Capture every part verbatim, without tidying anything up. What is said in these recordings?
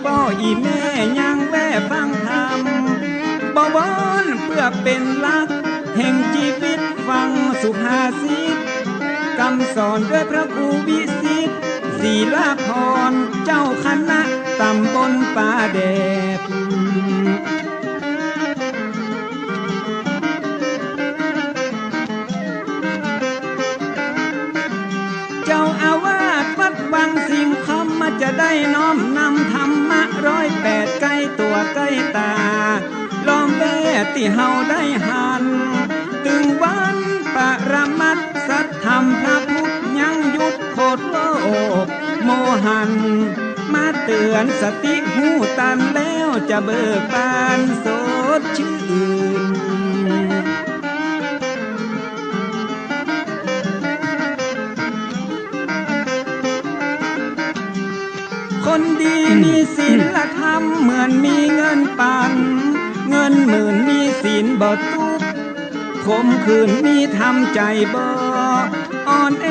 ป้ออี่แม่ยังแว่ฟังธรรม บ่วอนเปื้อเป๋นหลักแห่งจีวิต ฟังสุภาษิต กำสอนด้วยพระครูวิสิทธิ์ ศีลาภรณ์ เจ้าคณะตำบลป่าแดด เจ้าอาวาสวัดวังสิงห์คำ มาจะได้น้อมนำธรรมะร้อยแปดใก้ตั๋วใก้ต๋า ล้อมแวดตี้เฮาได้หัน ตึงวันปรมัตถ์สัตธรรมพระพุทธยังหยุดโขดโลกโมหัน มาเตื๋อนสติฮู้ตันแล้วจะเบิกบานสดชื่น คนดีมีศีลธรรมเหมือนมีเงินปัน เงินหมื่นมีศีลบ่ตุ๊กข์ ขมขื่นมีธรรมใจ๋บ่อ่อนแอ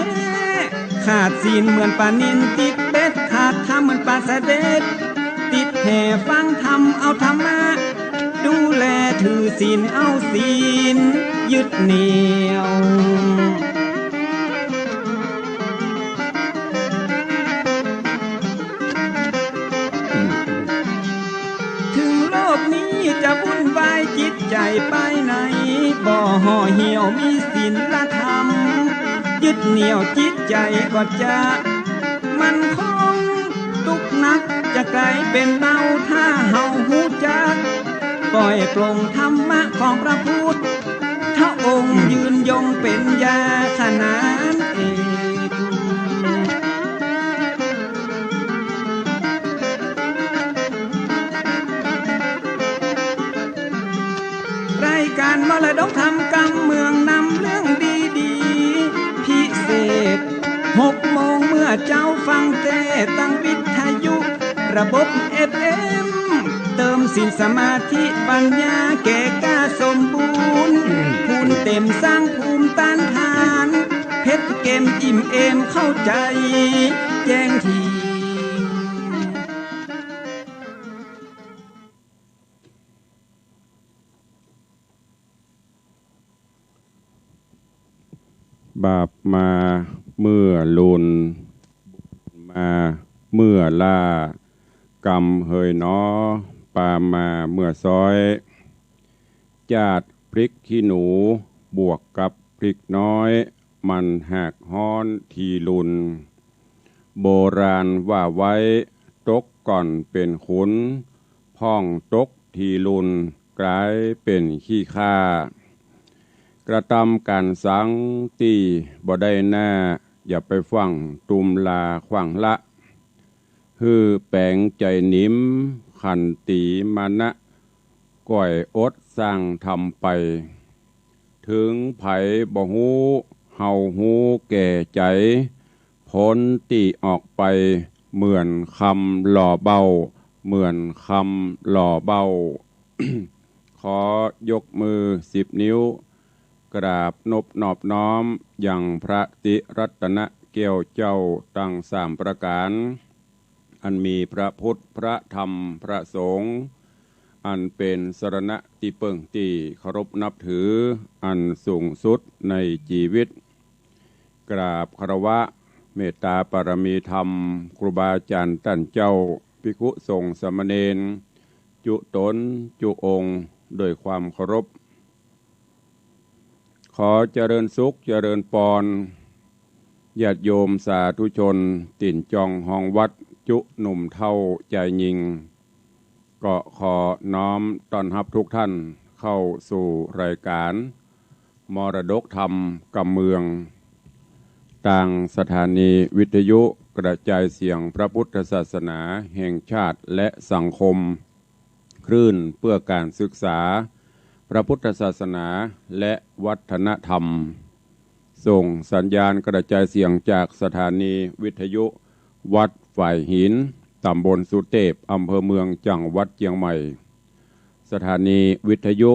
ขาดศีลเหมือนป๋านิลติดเบ็ด ขาดธรรมเหมือนป๋าสะเด็ด ติดแหฟังธรรมเอาธรรมะ ดูแลถือศีลเอาศีลยึดเหนี่ยว ถึงโลกนี้จะวุ่นวายจิตใจ๋ไปไหน บ่ห่อเหี่ยวมีศีลธรรม ยึดเหนี่ยวจิตใจ๋ก็จะมั่นคง ตุ๊กข์หนักจะก๋ายเป๋นเบา ถ้าเฮาฮู้จัก ปล่อยปลงธรรมะของพระพุทธองค์ ยืนยงเป๋นยาขนานเอก รายการมรดกธรรมกำเมืองนำเรื่องดีๆ พิเศษ หกโมงเมื่อเจ๊าฟังเตสน์ตังวิทยุ ระบบ เอฟเอ็ม เติมศีลสมาธิปัญญาแก่กล้าสมบูรณ์ ภูมิเตรียมสร้างภูมิต้านทาน เพ็ดเกมอิ่มเอมเข้าใจ๋แจ้งถี่ บาปมาเมื่อลุน บุญมาเมื่อล้า กรรมเหยหนอ ปามาเมื่อซ้อย จ้าดพริกขี้หนู บวกกับพริกน้อย มันหากฮ้อนทีลุน โบราณว่าไว้ ตกก่อนเป๋นขุน พ่องตกทีลุน ก๋ายเป๋นขี้ข้า กระตำก๋านสังตี้บ่ได้หน้า อย่าไปฟั่งตุมลาขว้างละ หื้อแป๋งใจ๋หนิม ขันตีมานะ ก่อยอดสร้างธรรมไป ถึงใผบ่ฮู้ เฮาฮู้แก่ใจ๋ ผลตี้ออกไป เหมือนคำหล่อเบ้า เหมือนคำหล่อเบ้า ขอยกมือสิบนิ้ว กราบนบนอบน้อมยังพระติรัตนแก้วเจ้าตังสามประก๋าน อันมีพระพุทธ พระธรรม พระสงฆ์ อันเป๋นสรณะตี้เปิ้งตี้เคารพนับถือ อันสูงสุดในจีวิต กราบคารวะเมตตาปารมีธรรม ครูบาอาจ๋ารย์ต้านเจ้า ภิกขุสงฆ์สามเณร จุ๊ต๋นจุ๊องค์ โดยความเคารพ ขอเจริญสุขเจริญปอน ญาติโยมสาธุชน ตี๋นจองฮองวัด จุ๊หนุ่มเฒ่าจายญิง ก็ขอน้อมต้อนฮับทุกท่านเข้าสู่รายการมรดกธรรมกำเมือง ตางสถานีวิทยุกระจายเสียงพระพุทธศาสนาแห่งชาติและสังคม คลื่นเพื่อการศึกษาพระพุทธศาสนาและวัฒนธรรม ส่งสัญญาณกระจายเสียงจากสถานีวิทยุวัดฝายหิน ตำบลสุเตพ อำเภอเมือง จังหวัดเจียงใหม่ สถานีวิทยุ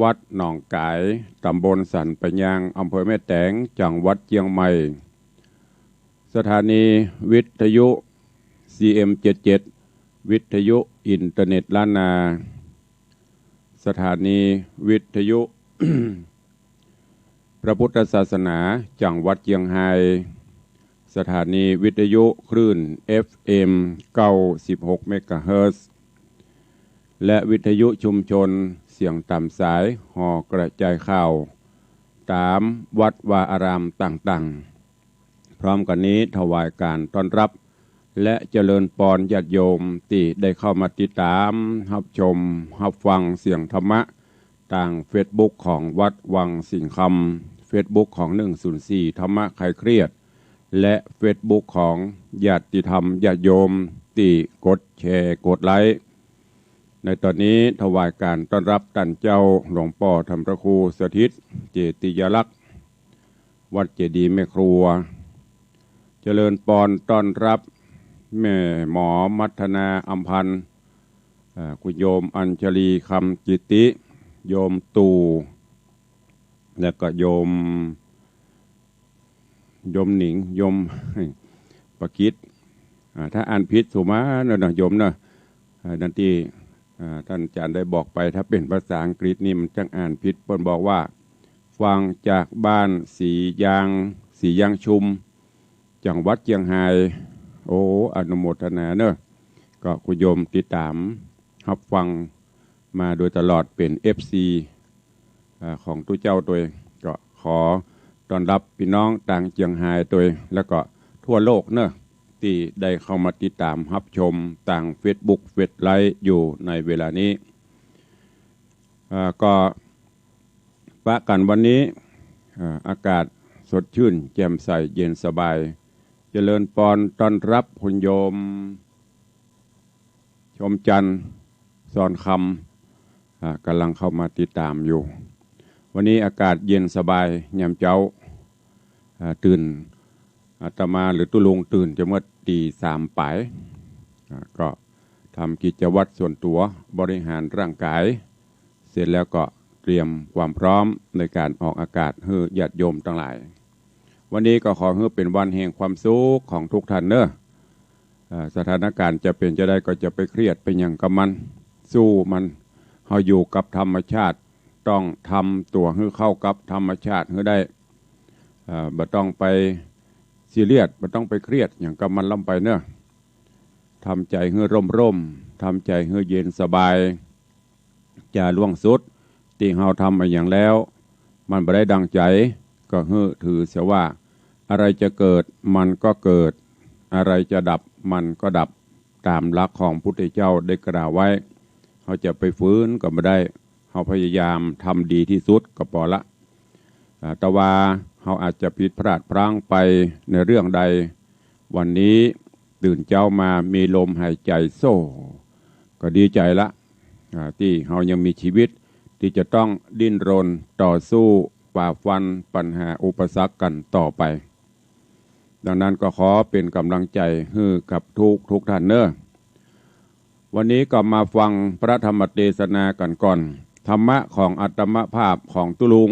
วัดหนองก๋าย ตำบลสันป่ายยาง อำเภอแม่แตง จังหวัดเจียงใหม่ สถานีวิทยุ ซีเอ็มเจ็ดเจ็ด วิทยุอินเทอร์เน็ตล้านนา สถานีวิทยุ พระพุทธศาสนาจังหวัดเจียงไฮ้ สถานีวิทยุคลื่น เอฟเอ็ม เก้าสิบหก เมกะเฮิรตซ์ และวิทยุชุมชนเสียงต๋ามสายหอกระจายข่าว ต๋ามวัดวาอารามต่างๆ พร้อมกั๋นนี้ถวายก๋านต้อนรับ และเจริญปอนญาติโยมตี้ได้เข้ามาติดต๋าม ฮับชม ฮับฟังเสียงธรรมะ ตางเฟซบุ๊กของวัดวังสิงห์คำ เฟซบุ๊กของ หนึ่งศูนย์สี่ ธรรมะคลายเครียด และเฟซบุ๊กของญาติธรรมญาติโยมตี้กดแชร์กดไลก์ ในต๋อนนี้ถวายก๋านต้อนรับต้านเจ้าหลวงป้อธรรมพระครูสถิตเจติยลักษณ์ วัดเจดีย์แม่ครัว เจริญปอนต้อนรับแม่หมอมัทนาอำพันธ์ อ่า คุณโยมอัญชลีคำจิตติ โยมตู่ และก็โยม โยมหนิง โยมประกิต อ่า ถ้าอ่านผิดสุมาเนาะ โยมเนาะ อ่า ดังตี้ อ่า ต้านอาจ๋ารย์ได้บอกไป ถ้าเป๋นภาษาอังกฤษนี่มันจักอ่านผิด เปิ้นบอกว่า ฟังจากบ้านสียาง สียางชุม จังหวัดเจียงไฮ้ โอ้ อนุโมทนาเนาะ ก็คุณโยมติดต๋ามฮับฟังมาโดยตลอด เป๋น เอฟซี อ่า ของตุ๊เจ้าตวย ก็ขอต้อนรับปี้น้องตางเจียงไฮ้ตวย แล้วก็ทั่วโลกเนาะ ตี้ได้เข้ามาติดต๋ามฮับชมตางเฟซบุ๊ก เฟซไลก์อยู่ในเวลานี้ อ่า ก็ปะกั๋นวันนี้ อ่า อากาศสดชื่นแจ่มใสเย็นสบาย เจริญปอนต้อนรับคุณโยม ชมจันทร์ สอนคำ อ่า ก่ำลังเข้ามาติดต๋ามอยู่ วันนี้อากาศเย็นสบายยามเจ๊า อ่า ตื่น อาตมาหรือตุ๊ลุงตื่นจะเมื่อตี๋สามป๋าย อ่า ก็ทำกิจวัตรส่วนตั๋ว บริหารร่างก๋าย เสร็จแล้วก็เตรียมความพร้อมในก๋านออกอากาศหื้อญาติโยมตังหลาย วันนี้ก็ขอหื้อเป๋นวันแห่งความสุขของทุกท่านเนาะ เอ่อ สถานก๋ารณ์จะเป๋นจาใดก็จะไปเครียดไปหยังกับมัน สู้มัน เฮาอยู่กับธรรมชาติ ต้องทำตั๋วหื้อเข้ากับธรรมชาติหื้อได้ เอ่อ บ่ต้องไปซีเรียส บ่ต้องไปเครียดหยังกับมันล้ำไปเนาะ ทำใจ๋หื้อร่มๆ ทำใจ๋หื้อเย็นสบาย จาล่วงสุดตี้เฮาทำอะหยังแล้ว มันบ่ได้ดังใจ๋ ก็หื้อถือเสียว่า อะไรจะเกิดมันก็เกิด อะไรจะดับมันก็ดับ ต๋ามหลักของพุทธเจ้าได้กล่าวไว้ เฮาจะไปฝืนก็บ่ได้ เฮาพยายามทำดีตี้สุดก็ปอละ อ่า แต่ว่าเฮาอาจจะผิดพลาดพลั้งไปในเรื่องใด วันนี้ตื่นเจ๊ามามีลมหายใจ๋โซ่ ก็ดีใจ๋ละ อ่า ตี้เฮายังมีชีวิตตี้จะต้องดิ้นรนต่อสู้ฝ่าฟันปัญหาอุปสรรคกั๋นต่อไป ดังนั้นก็ขอเป๋นก๋ำลังใจ๋หื้อกับทุกๆ ท่านเนาะ วันนี้ก็มาฟังพระธรรมเตสนากั๋นก่อน ธรรมะของอาตมภาพของตุ๊ลุง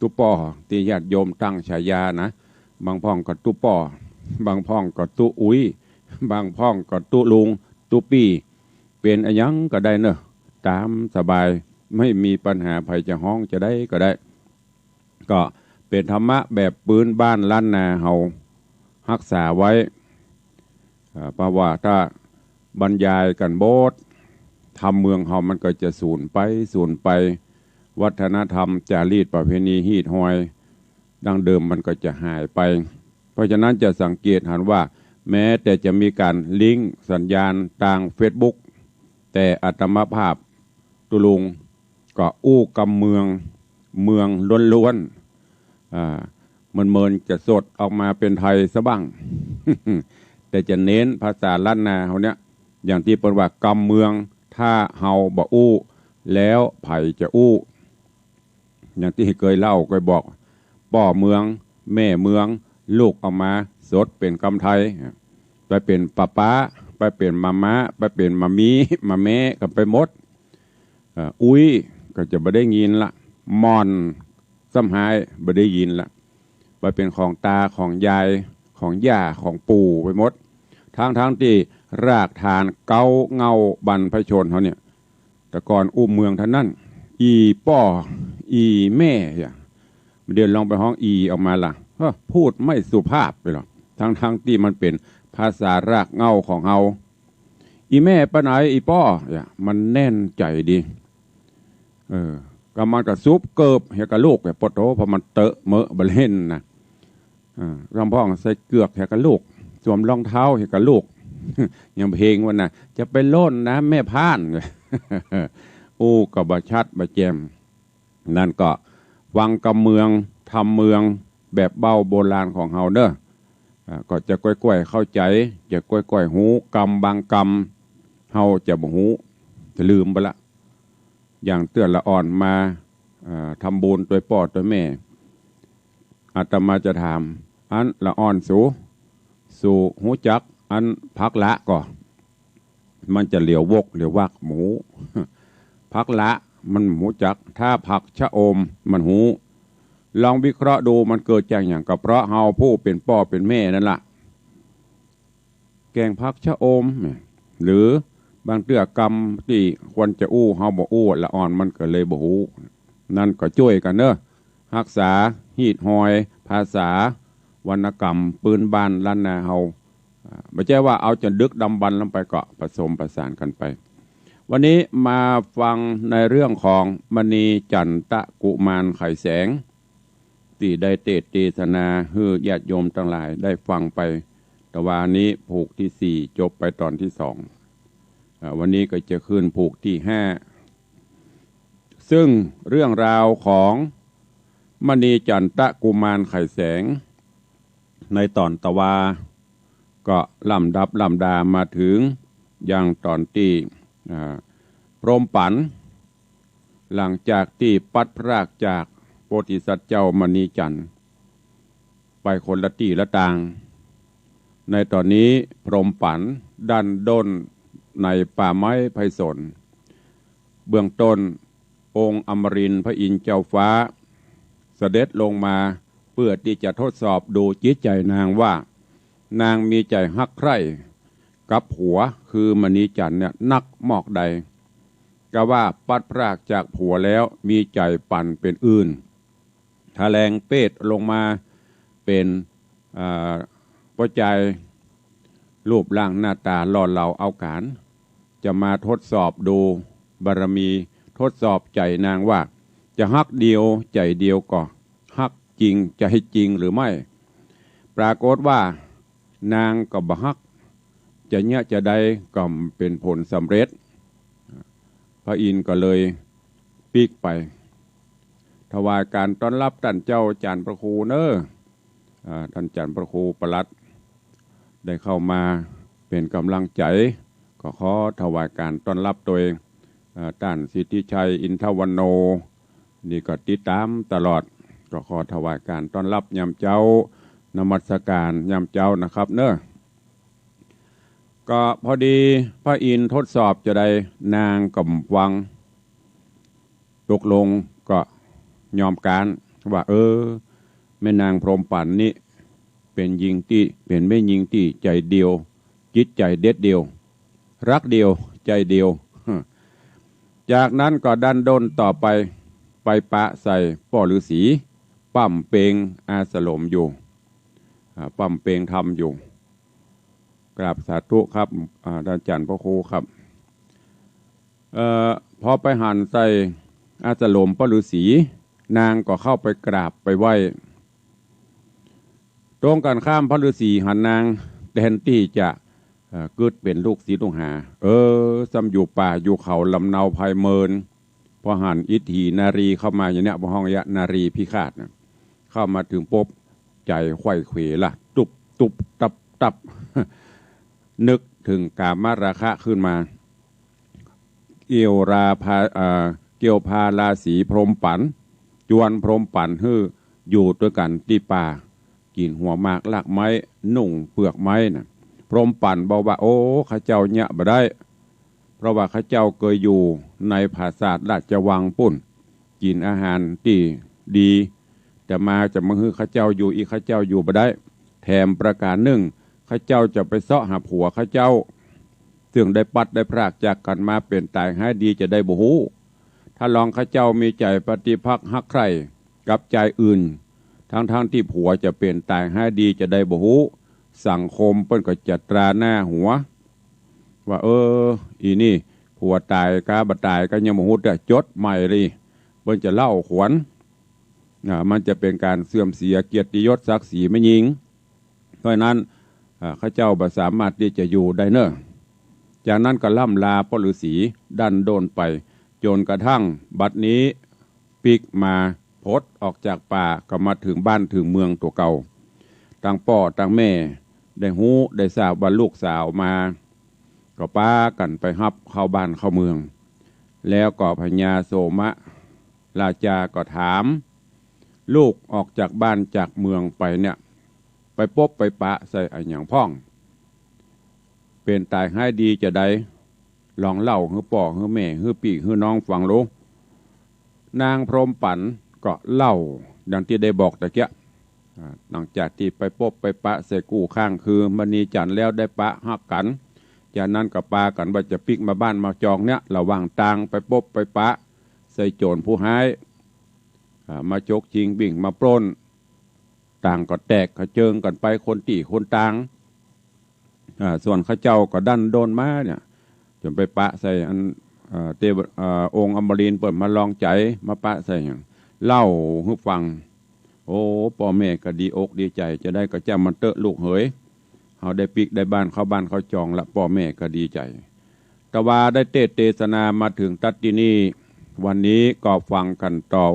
ตุ๊ป้อ ตี้ญาติโยมตั้งฉายานะ บางพ่องก็ตุ๊ป้อ บางพ่องก็ตุ๊อุ๊ย บางพ่องก็ตุ๊ลุง ตุ๊ปี้ เป๋นอะหยังก็ได้เนาะ ต๋ามสบาย ไม่มีปัญหา ใผจะฮ้องจาใดก็ได้ ก็เป๋นธรรมะแบบปื๊นบ้านล้านนาเฮาฮักษาไว้ เอ่อ เพราะว่าถ้าบรรยายกั๋นโบด ธรรมเมืองเฮามันก็จะสูญไป สูญไป วัฒนธรรม จารีต ประเพณี ฮีตฮอย ดั้งเดิมมันก็จะหายไป เพราะฉะนั้นจะสังเกตหันว่า แม้แต่จะมีก๋านลิงก์สัญญาณตางเฟซบุ๊ก แต่อาตมภาพตุ๊ลุง ก็อู้กำเมือง เมืองล้วนๆ อ่า เมินๆ จะสดออกมาเป๋นไทยซะบ้าง แต่จะเน้นภาษาล้านนาเฮาเนี่ย อย่างตี้เปิ้นว่ากำเมือง ถ้าเฮาบ่อู้ แล้วใผจะอู้ อย่างตี้เกยเล่าเกยบอก ป้อเมือง แม่เมือง ลูกออกมาสดเป๋นกำไทย ไปเป๋นป๊าป๊า ไปเป๋นม่าม้า ไปเป๋นม่ามี้ ม่าแม้กั๋นไปหมด เอ่อ อุ๊ย ก็จะบ่ได้ยินละ หม่อน ซ้ำฮ้าย บ่ได้ยินละ ไปเป๋นของตา ของยาย ของย่า ของปู่ไปหมด ทั้งๆ ตี้ รากฐานเก๊าเหง้าบรรพชนเฮาเนี่ย แต่ก่อนอู้เมืองเต้านั้น อี่ป้อ อี่แม่ เดี๋ยวลองไปฮ้องอี่ออกมาละ เฮ้อ พูดไม่สุภาพไปหรอก ทั้งๆ ตี้มันเป๋นภาษารากเหง้าของเฮา อี่แม่ไปไหน อี่ป้อ มันแน่นใจ๋ดี เออ ก็มันก็สุบเกิบเหียกับลูก ปะโถ พอมันเตอะเมอะบ่าเล่นนะ อ่า ลำพ่องใส่เกือกเหียกับลูก สวมรองเท้าเหียกับลูก ยังเพลงว่านะ จะไปโล่นน้ำแม่พ่าน อู้ก็บ่ชัดบ่แจ่ม นั่นก็ฟังกำเมือง ทำเมือง แบบเบ้าโบราณของเฮาเน่อ อ่า ก็จะก้อยๆ เข้าใจ๋ จะก้อยๆ ฮู้ กำบางกำ เฮาจะบ่ฮู้ จะลืมไปละ อย่างเตื้อละอ่อนมา อ่า ทำบุญตวยป้อตวยแม่ อาตมาจะถาม อันละอ่อนสู สูฮู้จักอันผักละก่อ มันจะเหลียววกเหลียววักบ่ฮู้ ผักละมันบ่ฮู้จัก ถ้าผักชะอมมันฮู้ ลองวิเคราะห์ดูมันเกิดจากหยัง ก็เพราะเฮาผู้เป๋นป้อเป๋นแม่นั่นละ แก๋งผักชะอม หรือบางเตื้อกำตี้ควรจะอู้เฮาบ่อู้ ละอ่อนมันก็เลยบ่ฮู้ นั่นก็จ้วยกั๋นเน่อ ฮักษาฮีตฮอย ภาษา วรรณกรรมปื๊นบ้านล้านนาเฮา อ่า บ่ใจ้ว่าเอาจ๋นดึกดำบรรพ์ลงไป ก็ผสมผสานกั๋นไป วันนี้มาฟังในเรื่องของมณีจันตะกุมารไขแสง ตี้ได้เตสน์เตสนาหื้อญาติโยมตังหลายได้ฟังไป ตะวานี้ผูกตี้สี่ จบไปต๋อนตี้สอง อ่า วันนี้ก็จะขึ้นผูกตี้ห้า ซึ่งเรื่องราวของมณีจันตะกุมารไขแสง ในต๋อนตะวา ก็ลำดับลำดามาเถิงยังต๋อนตี้ อ่า พรหมปั๋น หลังจากตี้ปัดพรากจากโพธิสัตว์เจ้ามณีจันทร์ ไปคนละตี้ละตาง ในต๋อนนี้พรหมปั๋นดั้นด้นในป่าไม้ไพศาล เบื้องต้น องค์อมรินทร์พระอินทร์เจ้าฟ้า เสด็จลงมาเพื่อตี้จะทดสอบดูจิตใจ๋นางว่า นางมีใจ๋ฮักใคร่กับผัวคือมณีจันทร์เนี่ยนักมอกใด กาว่าปัดพรากจากผัวแล้วมีใจ๋ปั่นเป๋นอื่น ทะแลงเพศลงมาเป๋น อ่า ป้อจาย รูปร่างหน้าต๋าหล่อเหลาเอาก๋าน จะมาทดสอบดูบารมี ทดสอบใจ๋นางว่า จะฮักเดียวใจ๋เดียวก่อ ฮักจริงใจ๋จริงหรือไม่ ปรากฏว่านางก็บ่ฮัก จะเยียะจะใดก็บ่เป๋นผลสำเร็จ พระอินทร์ก็เลยปิ๊กไป ถวายก๋านต้อนฮับต้านเจ้าจ๋ารย์พระครูเน่อ อ่า ต้านจ๋ารย์พระครูประหลัด ได้เข้ามาเป๋นก๋ำลังใจ๋ ก็ขอถวายก๋านต้อนฮับโตย อ่า ต้านสิทธิชัย อินทวันโน นี่ก็ติดต๋ามตลอด ก็ขอถวายก๋านต้อนฮับยามเจ๊า นมัสก๋านยามเจ๊านะครับเน่อ ก็พอดีพระอินทร์ทดสอบจะใด นางก็บ่ฟัง ตกลงก็ยอมก๊านว่า เออ แม่นางพรหมปั๋นนี้เป๋นญิงตี้ เป๋นแม่ญิงตี้ใจ๋เดียว จิตใจ๋เด็ดเดี่ยว ฮักเดียวใจ๋เดียว จากนั้นก็ดั้นด้นต่อไป ไปปะใส่ป้อฤๅษี ปั๊มเพลงอาสรมอยู่ อ่า ปั๊มเพลงธรรมอยู่ กราบสาธุครับ อ่า ต้านจ๋ารย์พระครูครับ เอ่อ พอไปหันใส่อาสรมป้อฤๅษี นางก็เข้าไปกราบไปไหว้ ตรงกั๋นข้ามป้อฤๅษีหันนาง แตนตี้จะ เอ่อ กึ๊ดเป๋นลูกศิษย์ลูกหา เออ ซ้ำอยู่ป่าอยู่เขาลำเนาไพรเมิน พอหันอิฏฐินารีเข้ามาอย่างเนี้ย บ่ฮ้องยะนารีพิฆาตนะ เข้ามาเถิงปุ๊บ ใจ๋ไขว่เขวละ ตุ๊บตุ๊บตับตับ นึกเถิงกามราคะขึ้นมา เกี่ยวราพา เอ่อ เกี่ยวพาราศีพรหมปั๋น จวนพรหมปั๋นหื้ออยู่ตวยกั๋นตี้ป่า กิ๋นหัวหมากรากไม้ นุ่งเปือกไม้น่ะ พรหมปั๋นบอกว่า โอ้ ข้าเจ้าเยียะบ่ได้ เพราะว่าข้าเจ้าเกยอยู่ในผาสาทราชวังปุ้น กิ๋นอาหารตี้ดี แต่มาจะมาหื้อข้าเจ้าอยู่อี้ ข้าเจ้าอยู่บ่ได้ แถมประก๋านนึ่ง ข้าเจ้าจะไปเซาะหาผัวข้าเจ้า ซึ่งได้ปลัดได้พรากจากกั๋นมา เป๋นต๋ายฮ้ายดีจาใดบ่ฮู้ ถ้าลองข้าเจ้ามีใจ๋ปฏิภักษ์ฮักใคร่กับจายอื่น ตึงๆ ตี้ผัวจะเป๋นต๋ายฮ้ายดีจาใดบ่ฮู้ สังคมเปิ้นก็จะตราหน้าหัว ว่า เออ อีนี่ผัวต๋ายกาบ่ต๋ายกายังบ่ฮู้ แต่จดใหม่เลย เปิ้นจะเล่าขวัญ อ่า มันจะเป๋นก๋านเสื่อมเสียเกียรติยศศักดิ์ศรีแม่ญิง เพราะฉะนั้น อ่า ข้าเจ้าบ่สามารถตี้จะอยู่ได้เน่อ จากนั้นก็ล่ำลาป้อฤๅษีดั้นด้นไป จ๋นกระทั่งบัดนี้ปิ๊กมา ผดออกจากป่าก็มาเถิงบ้านเถิงเมืองตั๋วเก่า ตึงป้อตึงแม่ได้ฮู้ได้ทราบว่าลูกสาวมา ก็ปากั๋นไปฮับเข้าบ้านเข้าเมือง แล้วก็พญาโสมราชาก็ถาม ลูกออกจากบ้านจากเมืองไปเนี่ย ไปปบไปปะใส่อะหยังพ่อง เป๋นต๋ายฮ้ายดีจาใด ลองเล่าหื้อป้อหื้อแม่หื้อปี้หื้อน้องฟังลู นางพรหมปั๋นก็เล่าดังตี้ได้บอกตะเกียะ อ่า หลังจากตี้ไปปบไปปะใส่กู้ข้างคือมณีจันทร์แล้วได้ปะฮักกั๋น จากนั้นก็ปากั๋นว่าจะปิ๊กมาบ้านมาจองเนี่ย ระหว่างตางไปปบไปปะใส่โจ๋รผู้ฮ้าย อ่า มาจกจิงบิ่งมาปล้น ต่างก็แตกกระเจิงกั๋นไปคนตี้คนตาง อ่า ส่วนข้าเจ้าก็ดั้นด้นมาเนี่ย จ๋นไปปะใส่อัน เอ่อ เตว- เอ่อ องค์อมรินทร์เปิ้นมาลองใจ๋ มาปะใส่หยัง เล่าหื้อฟัง โอ้ ป้อแม่ก็ดีอกดีใจ๋ จะได้ก็จ้างมันเต๊อะลูกเหย เฮาได้ปิ๊กได้บ้านเข้าบ้านเข้าจองละ ป้อแม่ก็ดีใจ๋ แต่ว่าได้เตสน์เตสนามาเถิงตั๊ดตี้นี่ วันนี้ก็ฟังกั๋นต่อ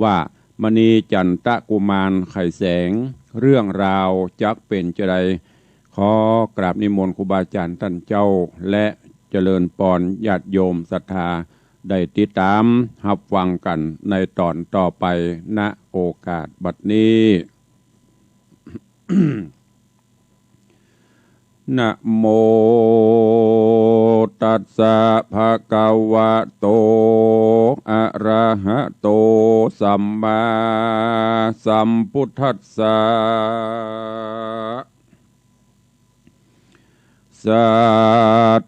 ว่ามณีจันทกุมารไขแสง เรื่องราวจักเป๋นจาใด ขอกราบนิมนต์ครูบาอาจ๋ารย์ต้านเจ้า และเจริญปอนญาติโยมศรัทธา ได้ติดต๋ามฮับฟังกั๋นในต๋อนต่อไป ณ โอกาสบัดนี้ นะโมตัสสะ ภะคะวะโต อะระหะโต สัมมาสัมพุทธัสสะ สา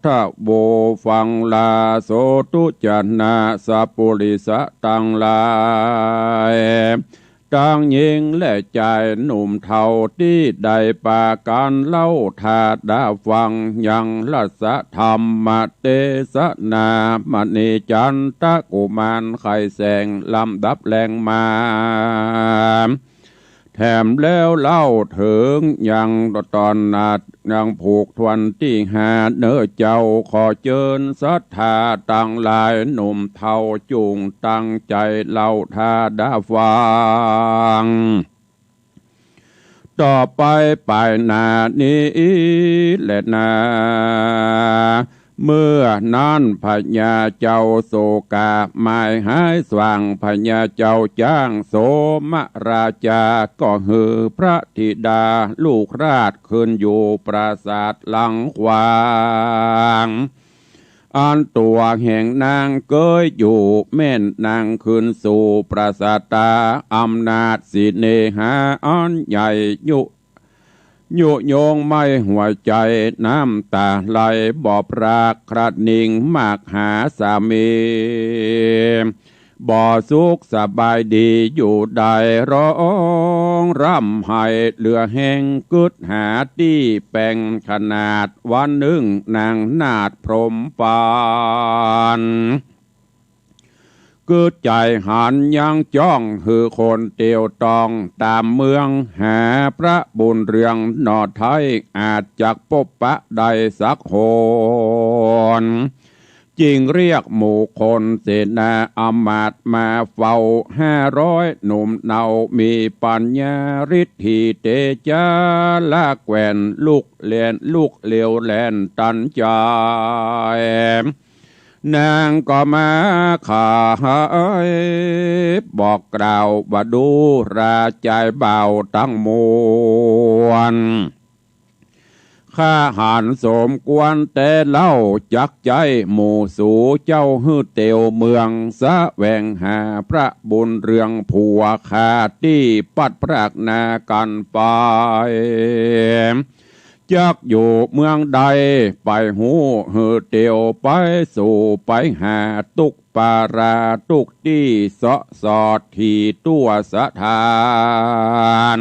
ธะโว ฟังลาโสตุจะนะสัปปุริสะตังหลาย ตังญิงและจายหนุ่มเฒ่าตี้ได้ปากั๋นเล่าถ้าดาฟังยังรัสธรรมเตสนามณีจันทกุมารไขแสงลำดับแหลงมา แถมแล้วเล่าเถิงยังต๋อนนาดยังผูกถ้วนตี้ห้าเน่อเจ้า ขอเจิญศรัทธาตังหลายหนุ่มเฒ่าจุ่งตั้งใจ๋เล่าถ้าดาฟัง ต่อไปไปหน้านี้แลนา เมื่อนั้นพญาเจ้าโศกะหมายหายสว่าง พญาเจ้าจ๊างโสมราชา ก็หื้อพระธิดาลูกราชขึ้นอยู่ปราสาทหลังขวาง อันตั๋วแห่งนางเกยอยู่ แม่นนางขึ้นสู่ปราสาท อำนาจเสน่หาอันใหญ่ยุ ยุยงไหม้หัวใจ๋ น้ำต๋าไหลบ่พราก ครั้นนิ่งมากหาสามี บ่สุขสบายดีอยู่ได้ ฮ้องร่ำไห้เหลือแฮง กึ๊ดหาตี้แป๋งขนาด วันนึ่งนางนาฏพรหมปั๋น กึ๊ดใจ๋หันยังจ้อง หื้อคนเตียวต้องต๋ามเมือง หาพระบุญเรืองหน่อไท้ อาจจักปบปะได้สักหน จึงเรียกหมู่คนเสนาอำมาตย์มาเฝ้าห้าร้อยหนุ่มเนา มีปัญญาฤทธีเตจา ละแกว่นลุกแล่น ลุกเร็วแล่นตันใจ๋ นางก็มาขาย บอกกล่าวว่าดูราชายบ่าวตังมวล ข้าหันสมควรแต่เล่า จักใจ๊หมู่สูเจ้าหื้อเตียวเมือง แสวงหาพระบุญเรืองผัวข้า ตี้ปัดพรากนากั๋นไป จักอยู่เมืองใด ไปฮู้หื้อเตียว ไปสู่ไปหา ตุ๊กปาราตุ๊กตี้ เซาะสอดถี่ทั่วสถาน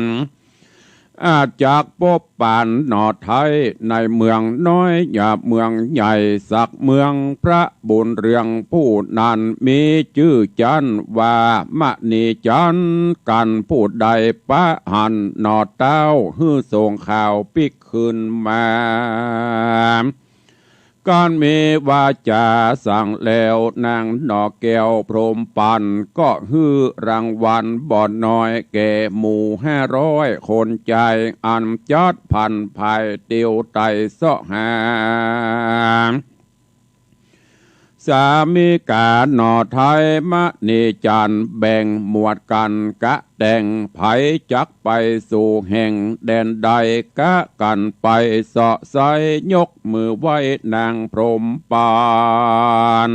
อาจจักปบปานหน่อไท้ ในเมืองน้อยอย่าเมืองใหญ่สักเมือง พระบุญเรืองผู้นั้นมีจื้อจั๊นว่า มณีจันทร์ กั๋นผู้ใดปะหั้นหน่อเต้า หื้อส่งข่าวปิ๊กคืนมา กั๋นมีวาจ๋าสั่งแล้ว นางหน่อแก้วพรหมปัน ก็หื้อรางวัลบ่น้อย แก่หมู่ห้าร้อยคนจาย อันจัดผันภายเตียวไต่เซาะหา สามิก๋าหน่อไท้ มณีจันทร์ แบ่งหมวดกั๋นกะแต่ง ใผจักไปสู่แห่งแดนใด กะกั๋นไปเซาะไซ้ ยกมือไหว้นางพรหมปัน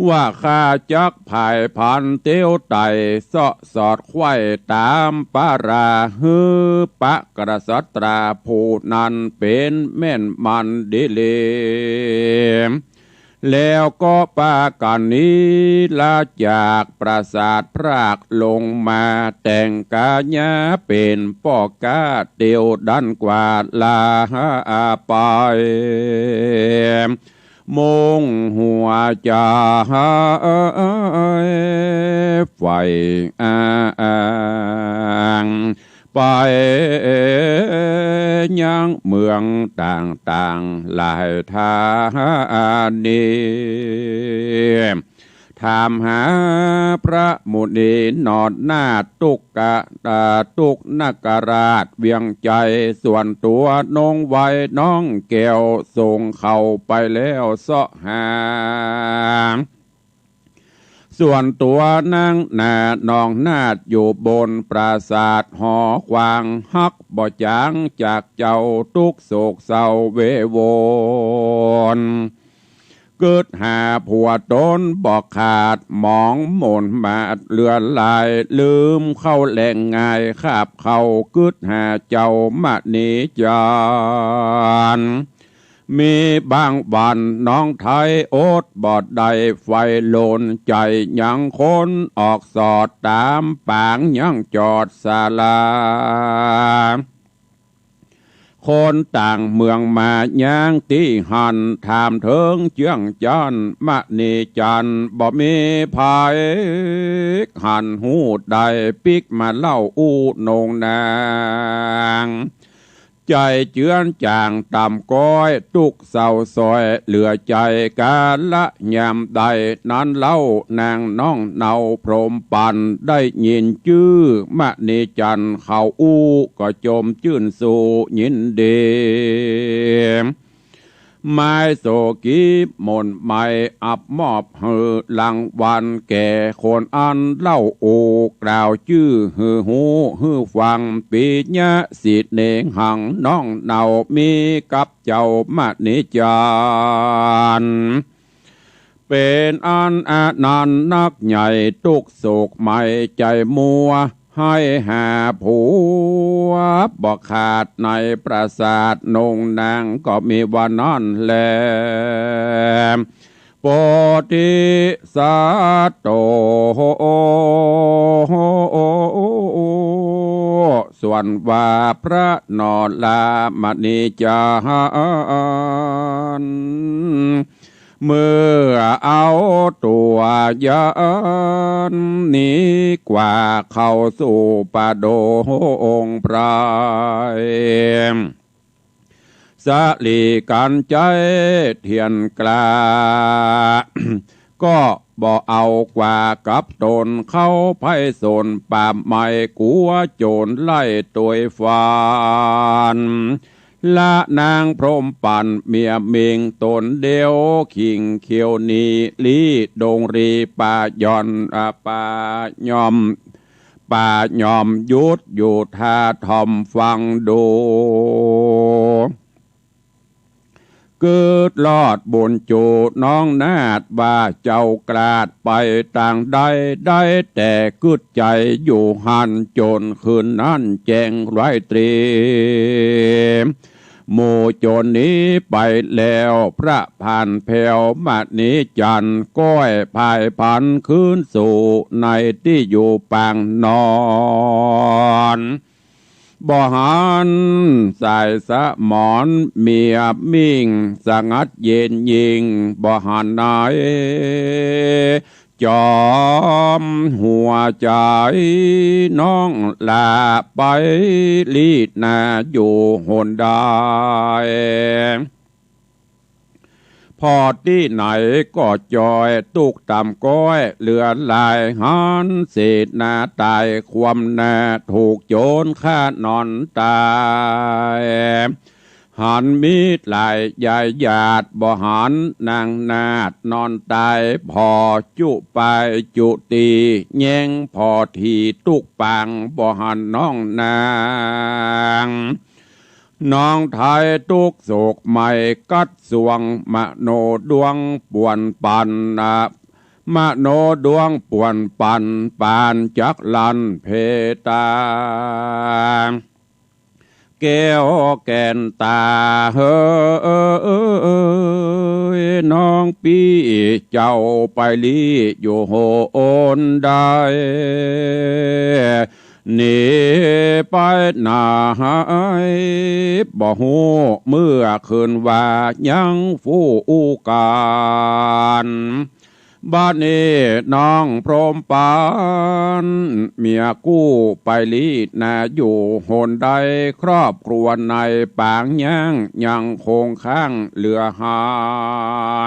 ว่าข้าจักผายผันเตียวไต่เซาะสอดไขว่ต๋ามปารา หื้อปะกษัตราผู้นั้นเป๋นแม่นมันดีหลี แล้วก็ปากั๋นนี้ละจากปราสาทพรากลงมา แต่งก๋ายาเป๋นป้อก๊าเตียวดั้นกว่าลาไป มุ่งหัวใจ๋ใฝ่อ้าง ไปยังเมืองต่างๆ หลายธานี ถามหาพระมุนีหน่อนาถ ตุ๊กกะ อ่า ตุ๊กนคราชเวียงไจ ส่วนตั๋วนงไว้น้องแก้ว ส่งเขาไปแล้วเซาะหา ส่วนตั๋วนางนาหนองนาถอยู่บนปราสาทหอขวาง ฮักบ่จ๋างจากเจ้า ตุ๊กข์โศกเศร้าเววน กึ๊ดหาผัวต๋นบ่ขาด หมองหม่นหมาดเหลือหลาย ลืมเข้าแหล่งง่ายคาบเข้า กึ๊ดหาเจ้ามณีจันทร์ มีบางวันน้องไท้อดบ่ได้ ใฝ่โลนใจ๋ยังค้น ออกสอดต๋ามปางยังจอดศาลา คนต่างเมืองมายังตี้หั้น ถามเถิงเจื้องจันทร์ มณีจันทร์ บ่มีใผหันฮู้ได้ ปิ๊กมาเล่าอู้นงนาง ใจ๋เจือนจ่างต่ำก้อย ตุ๊กข์เศร้าซ้อยเหลือใจ๋ กาละยามใดนั้นเล่า นางน้องเนาพรหมปัน ได้ยินจื้อมณีจันทร์เขาอู้ ก็จมจื้นสู้ยินดี ไม้โสกีหม่นไหม้ อับมอบหื้อรางวัลแก่คนอันเล่าอู้ กล่าวจื้อหื้อฮู้หื้อฟัง ปิยะสิเนหัง น้องเนามีกับเจ้ามณีจันทร์ เป๋นอันอานันต์นักใหญ่ ตุ๊กข์โศกไหม้ใจ๋มัว ใค่หาผัวบ่ขาด ในปราสาทนงนางก็มีว่านั้นแล โพธิสัตว์โต ส่วนว่าพระนรามณีจันทร์ เมื่อเอาตั๋วยันหนีกว่าเข้าสู่ป่าดงไพร สาลีกัญไชเทียนกล้า ก็บ่เอากว่ากับต๋น เข้าไพศาลป่าไม้ กั๋วโจรไล่ตวยฟัน ละนางพรหมปันเมียมิงต๋นเดียว ขิงเขียวหนีลี้ดงรี ป่าย่อน อ่า ป่าย่อม ป่าย่อมหยุดอยู่ท่าถ่อมฟังดู กึ๊ดลอดบุญจู๋น้องนาฏว่าเจ้ากราดไปตางใด ได้แต่กึ๊ดใจ๋อยู่หั้นจ๋นคืนนั้นแจ้งไร้ตรี หมู่จ๋นหนีไปแล้ว พระผ่านแผ้วมณีจันทร์ ก้อยผายผันคืนสู่ในตี้อยู่ปางนอน บ่หันสายสมรเมียมิ่งสงัดเย็นยิ่ง บ่หันไหน จ๋อมหัวใจ๋น้องหล่าไปลี้นาอยู่หนใด ผ่อตี้ไหนก็จอยตุ๊กต่ำก้อยเหลือหลาย หันเสนาต๋ายความนาถูกโจ๋รฆ่านอนต๋าย หันมีหลายยายหยาด บ่หันนางนาฏนอนต๋าย ผ่อจุไปจุตี้แย้ง ผ่อถี่ตุ๊กปาง บ่หันน้องนาง น้องไท้ตุ๊กโศกไหม้กัดสวง มโนดวงป่วนปั่นนะ มโนดวงป่วนปั่น ปานจักลันเพตา แก้วแก่นต๋าเหย น้องปี้เจ้าไปลี้อยู่หนใด หนีไปไหนบ่ฮู้ เมื่อคืนว่ายังฟู่อู้กั๋น บัดนี้น้องพรหมปัณฑ์เมียกู้ไปลี้นาอยู่หนใด ครอบครัวในปางยังยังคงค้างเหลือหั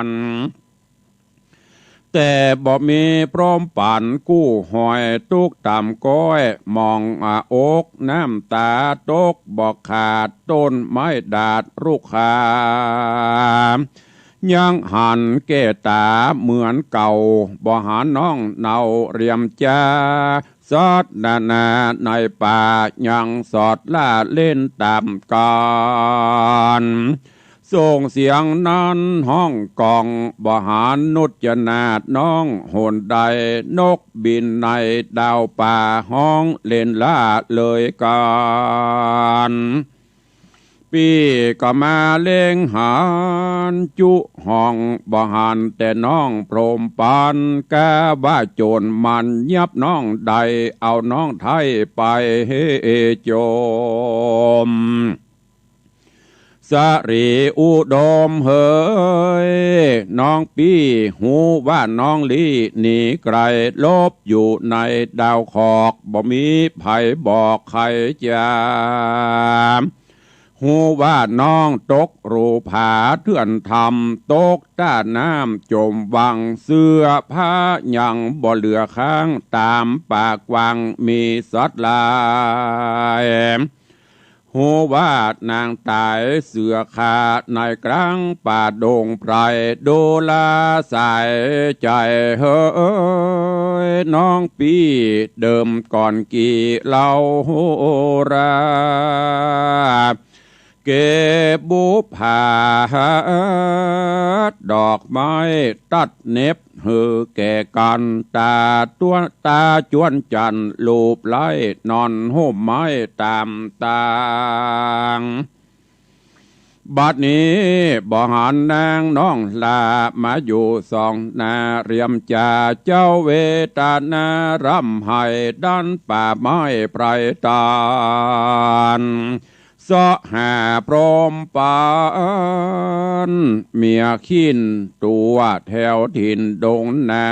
น แต่บ่มีพรหมปัณฑ์กู้หอย ตุ๊กต่ำก้อยมองหน้าอกน้ำต๋าตกบ่ขาด ต้นไม้ดาดรุกขา ยังหันแก้ต๋าเหมือนเก่า บ่หันน้องเนาเหลี่ยมจา สัตว์นานาในป่ายังสอดล่าเล่นต๋ามกั๋น ส่งเสียงนั้นฮ้องก้อง บ่หันนุชนาถน้องหนใด นกบินในดาวป่าฮ้องเล่นล่าเลยกั๋น ปี้ก็มาเล็งหันจุฮ้อง บ่หันแต่น้องพรหมปัณฑ์ กาว่าโจ๋รมันยับน้องได้ เอาน้องไท้ไปโจ๋ม สรีอุดมเหย น้องปี้ฮู้ว่าน้องลี้หนีไก๋ หลบอยู่ในดาวขอก บ่มีใผบอกใผจ๋า ฮู้ว่าน้องตกรูผาเถื่อนถ้ำ ตกต้าน้ำจ๋มวัง เสื้อผ้ายังบ่เหลือข้าง ต๋ามป่ากว้างมีสัตว์หลาย ฮู้ว่านางต๋ายเสือฆ่าในกลางป่าดงไพร ดูราสายใจ๋เหย น้องปี้เดิมก่อนกี่เล่ารา เก็บบุปผาดอกไม้ตัดเหน็บหื้อแก่กั๋น ต๋าต้วนต๋าจวนจันทร์ลูบไล้ นอนห่มไม้ต๋ามตาง บัดนี้บ่หันนางน้องหล่ามาอยู่ส่องหน้าเหลี่ยมจา เจ้าเวทนาร่ำไห้ดันป่าไม้ไพรต๋าน เสาะหาพรหมปัณฑ์เมียขิ้นตั๋วแถวถิ่นดงนา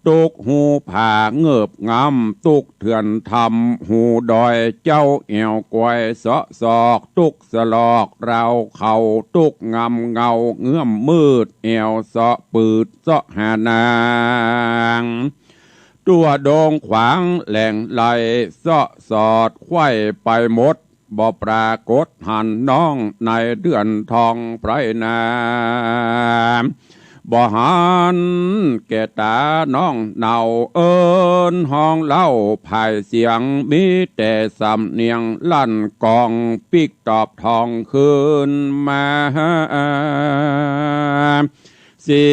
ตุ๊กฮู้ผาเงิบงำ ตุ๊กเถื่อนถ้ำฮู้ดอย เจ้าแอ่วกวยเสาะซอก ตุ๊กสะลอกราวเขา ตุ๊กงำเงาเงื้อมมืด แอ่วเสาะปืดเสาะหานาง ตั๋วดงขวางแหล่งไหล เสาะสอดไขว่ไปหมด บ่ปรากฏหันน้องในเดือนทองไพรนา บ่หันแก่ต๋าน้องเนาเอิ้นฮ้องเล่าผายเสียง มีแต่สำเนียงลั่นก้องปิ๊กตอบทองคืนมา เสี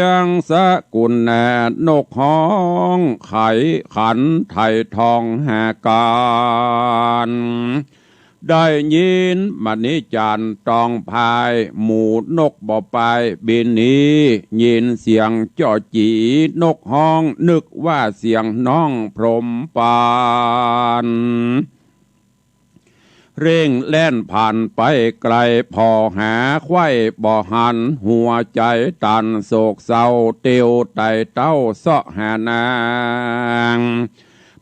ยงสกุลแน่นกฮ้องไขขันไถ่ทองหาก๋าน ได้ยินมณีจันทร์ตองพาย หมู่นกบ่ปายบินหนี ยินเสียงจ้อจี๋นกฮ้อง นึกว่าเสียงน้องพรหมปัณฑ์ เร่งแล่นผ่านไปไกล ผ่อหาใคว่บ่หัน หัวใจ๋ตันโศกเศร้า เตียวไต่เต้าเซาะหานาง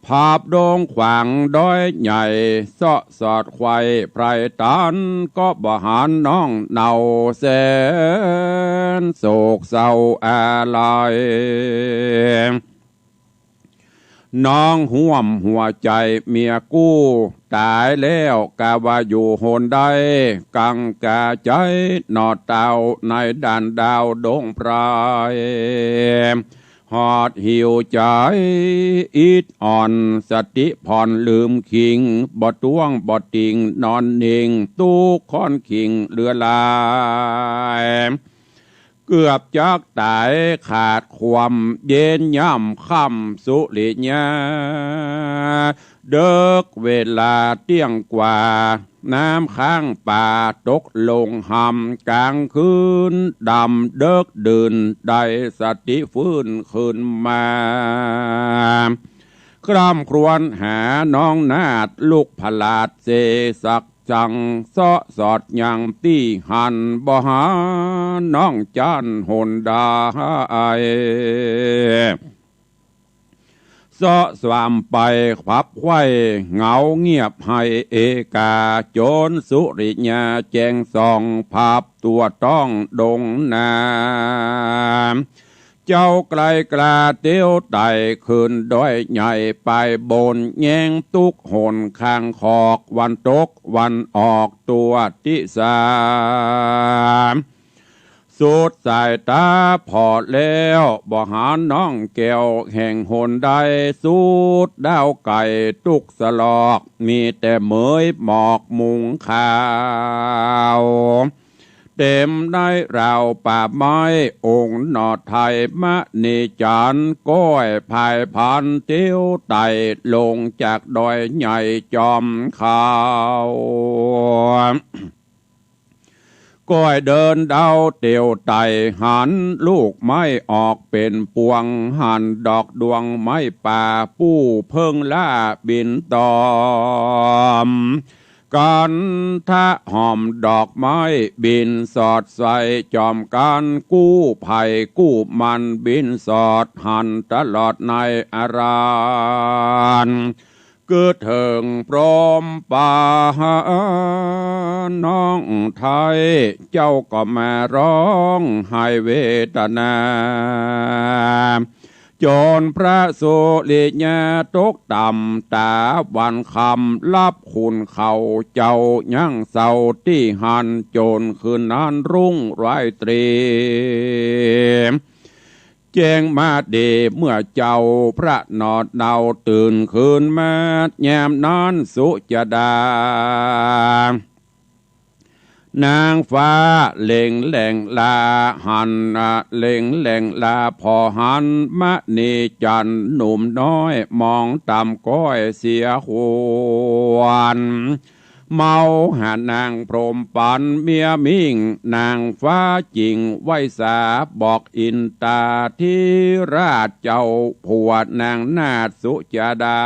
ผาบดงขวางดอยใหญ่ เซาะสอดใคว่ไพร่ตัน ก็บ่หันน้องเนาแสนโศกเศร้าอาลัย น้องฮ่วมหัวใจ๋เมียกู้ ต๋ายแล้วกาว่าอยู่หนใด กังขาใจ๋หนอเต้า ในด่านดาวดงไพร หอดหิวใจ๋อิดอ่อน สติผ่อนลืมคิง บ่ต้วงบ่ติ่งนอนนิ่ง ตุ๊กข์ค้อนคิงเหลือหลาย เกือบจักต๋ายขาดความเย็น ย่ำค่ำสุริยา เดิ็กเวลาเตี้ยงกว่า น้ำค้างป่าตกลงหำ ก๋างคืนดำเดิ็กดื่น ได้สติฟื้นคืนมา คร่ำครวญหาน้องนาฏลูกพระราชเสสัก จั่งเซาะสอดยังตี้หัน บ่หันน้องจันทร์หนใด เซาะสวามไปพับไขว่ เหงาเงียบไห้เอกา จนสุริยาแจ้งส่อง พับตั๋วต้องดงนา เจ้าไกลกล้าเตียวไต่ขึ้นดอยใหญ่ไปบน แย้งตุ๊กหนข้างขอก วันตกวันออกตั๋วติสา สุดสายต๋าผ่อแล้ว บ่หันน้องแก้วแห่งหนใด สุดดาวไก่ตุ๊กสลอก มีแต่เหมยหมอกมุงขาว เต็มในราวป่าไม้ องค์หนอไทยมณีจันทร์ ก้อยพายพันเตียวไต่ลงจากดอยใหญ่จอมเขา ก้อยเดินเดาเตียวไต่ หันลูกไม้ออกเป๋นปวง หันดอกดวงไม้ป่า ปู้เผิ้งล่าบินตอม กันทะหอมดอกไม้บินสอดใส่จอมกั๋น กู้ไผ่กู้มันบินสอดหันตลอดในอารัญ กึ๊ดเถิงพรหมปัณฑ์น้องไทย เจ้าก็มาร้องไห้เวทนา จนพระสุริยาตกต่ำต๋าวันค่ำ ลับขุนเขาเจ้ายังเศร้าตี้หั้น จ๋นคืนนั้นรุ่งราตรี แจ้งมาดีเมื่อเจ้าพระหนอเนาตื่นคืนมา ยามนั้นสุจดา นางฟ้าเล็งแหล่งลาหัน เล็งแหล่งลาผ่อหัน มณีจันทร์หนุ่มน้อย มองต่ำก้อยเสียควร เมาหานางพรหมปัณฑ์เมียมิ่ง นางฟ้าจิ่งไหว้สา บอกอินตาธิราชเจ้า ผัวนางนาถสุจดา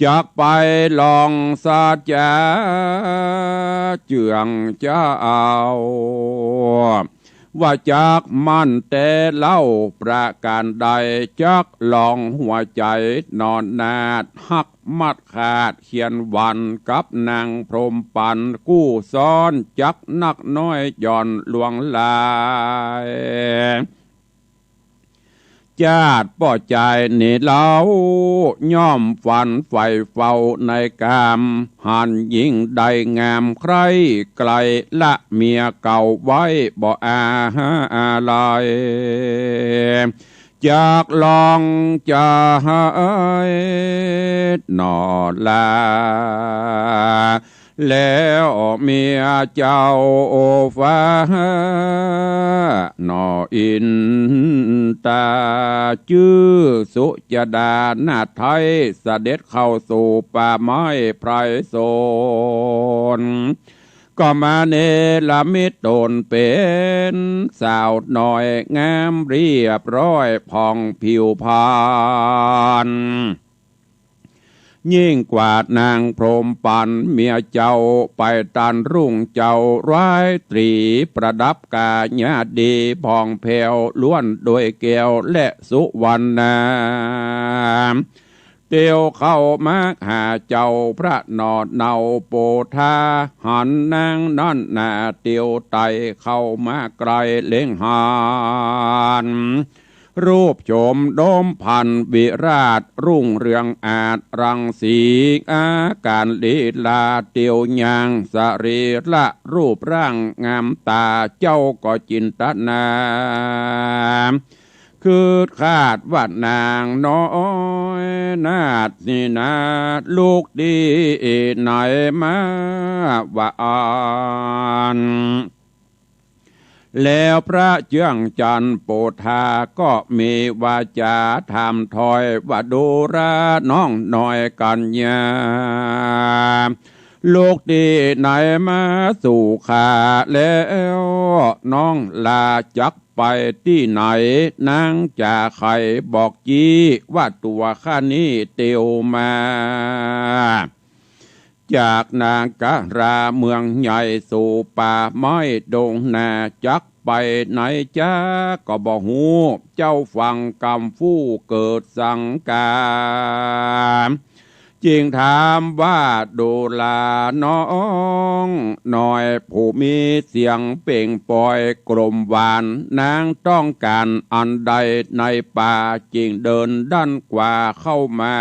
จักไปลองสัจจาเจื้องเจ้า ว่าจักมั่นแต่เล่าประก๋านใด จักลองหัวใจ๋หนอนาถ ฮักมัดขาดเขียนหวั่น กับนางพรหมปัณฑ์กู้ซ้อน จักนักน้อยหย่อนหลวงหลาย จาติป้อจายนี่เล่า ย่อมฝันใฝ่เฝ้าในกาม หันหญิงใดงามใคร่ไกล ละเมียเก่าไว้บ่อาลัย จักลองใจหน่อลา แล้วเมียเจ้าฟ้าหน่ออินตา จื้อสุจดานาถไทย เสด็จเข้าสู่ป่าไม้ไพรสน ก็มาเนรมิตตนเป๋นสาวน้อยงามเรียบร้อยผ่องผิวพรรณ ยิ่งกว่านางพรหมปันเมียเจ้าไปตันรุ่งเจ้า ร้อยตรีประดับกายาดีผ่องแผ้วล้วนด้วยแก้วและสุวรรณา เตียวเข้ามาหาเจ้าพระหน่อเนาโปธา หันนางนั้นหน้าเตียวไต่เข้ามาใกล้เล็งหัน รูปโฉมโดมพันวิราช รุ่งเรืองอาจรังสี อาก๋านลีลาเตียวย่าง สรีระรูปร่างงามตา เจ้าก็จินตนา คืดคาดว่านางน้อยนาถนี่นา ลุกตี้ไหนมาว่าอั้น แล้วพระเจื้องจันทร์โปธาก็มีวาจาถามถ้อยว่า ดูราน้องน้อยกัญญา ลุกตี้ไหนมาสู่ข้าแล้ว น้องลาจักไปตี้ไหน นางจะใค่บอกจี้ว่าตั๋วข้านี้เตียวมา จากนาการาเมืองใหญ่สู่ป่าไม้ดงนา จักไปไหนจ๊าก็บ่ฮู้ เจ้าฟังกำฟู่เกิดสังกา จึงถามว่า ดูราน้องน้อยผู้มีเสียงเปล่งปอยกล่อมหวาน นางต้องก๋านอันใดในป่า จึงเดินดั้นกว่าเข้ามา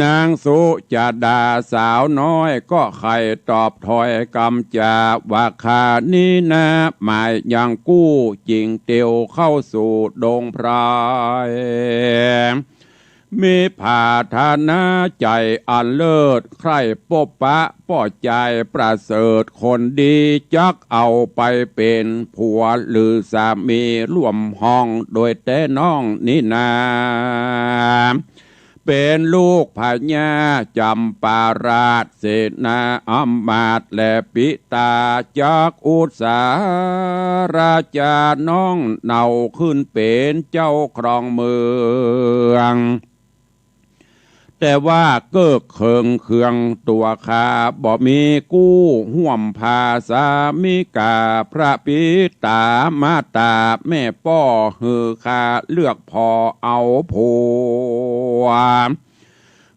นางสุจดาสาวน้อยก็ใค่ตอบถ้อยกำจาว่า ข้านี้นาหมายยังกู้ จึงเตียวเข้าสู่ดงไพร มีผาถนาใจ๋อันเลิศ ใคร่ปบปะป้อจายประเสริฐคนดี จักเอาไปเป๋นผัวหรือสามีร่วมห้อง โดยแต๊น้องนี้นา เป๋นลูกพญาจำปาราช เสนาอำมาตย์และปิตา จักอุตสาราชาน้องเนาขึ้นเป๋นเจ้าครองเมือง แต่ว่าเกิกเคิงเคืองตั๋วข้าบ่มีกู้ ฮ่วมพาสามิกา พระปิตามาตาแม่ป้อ หื้อข้าเลือกผ่อเอาผัว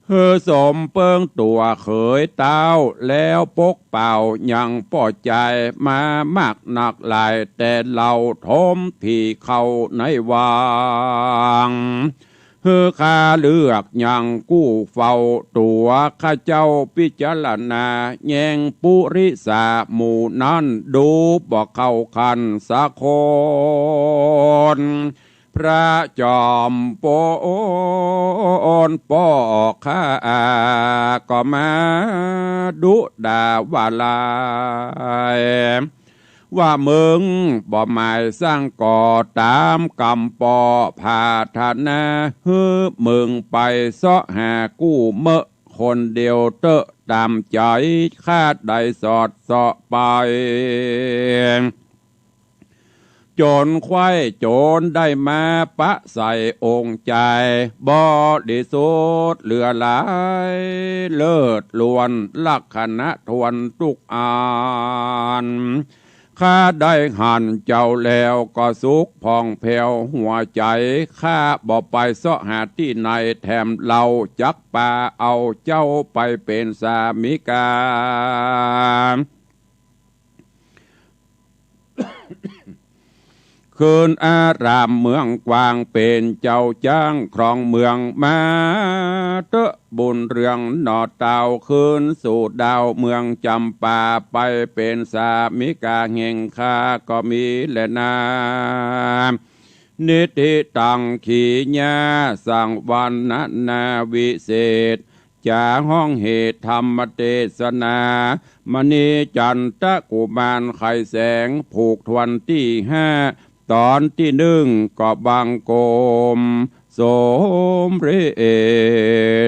หื้อสมเปิงตั๋วเขยเต้า แล้วปกเป่ายังป้อจาย มามากนักหลายแต่เล่า ถมถี่เข้าในวัง หื้อข้าเลือกยังกู้เฝ้าตั๋ว ข้าเจ้าพิจารณาแยงปุริสาหมู่นั้น ดูบ่เข้าคันสักคน พระจอมปนป้อข้าก็มาดุด่าว่าลาย ว่ามึงบ่หมายสังก่อต๋ามกำป้อผาถนา หื้อมึงไปเซาะหากู้เมอะคนเดียวเต๊อะ ต๋ามใจ๋ข้าได้สอดเซาะไป จ๋นใคว้จ๋นได้มาปะใส่องค์จาย บริสุทธิ์เหลือหลาย เลิศล้วนลักษณะถ้วนทุกอัน ข้าได้หันเจ้าแล้วก็สุขผ่องแผ้วหัวใจ๋ ข้าบ่ไปเซาะหาตี้ไหนแถมเล่า จักปาเอาเจ้าไปเป๋นสามิกา คืนอารามเมืองกว้าง เป๋นเจ้าจ๊างครองเมืองมา เต๊อะบุญเรืองหน่อเต้า คืนสู่ดาวเมืองจ๋ำปา ไปเป๋นสามิกาแห่งข้าก็มีแลนา นิติตังขีญาสังวรรณนาวิเศษ จ๋าฮ้องเหตุธรรมเตสนา มณีจันตะกุมารไขแสง ผูกถ้วนตี้ห้า ต๋อนตี้นึ่งก็บังคมสมเร็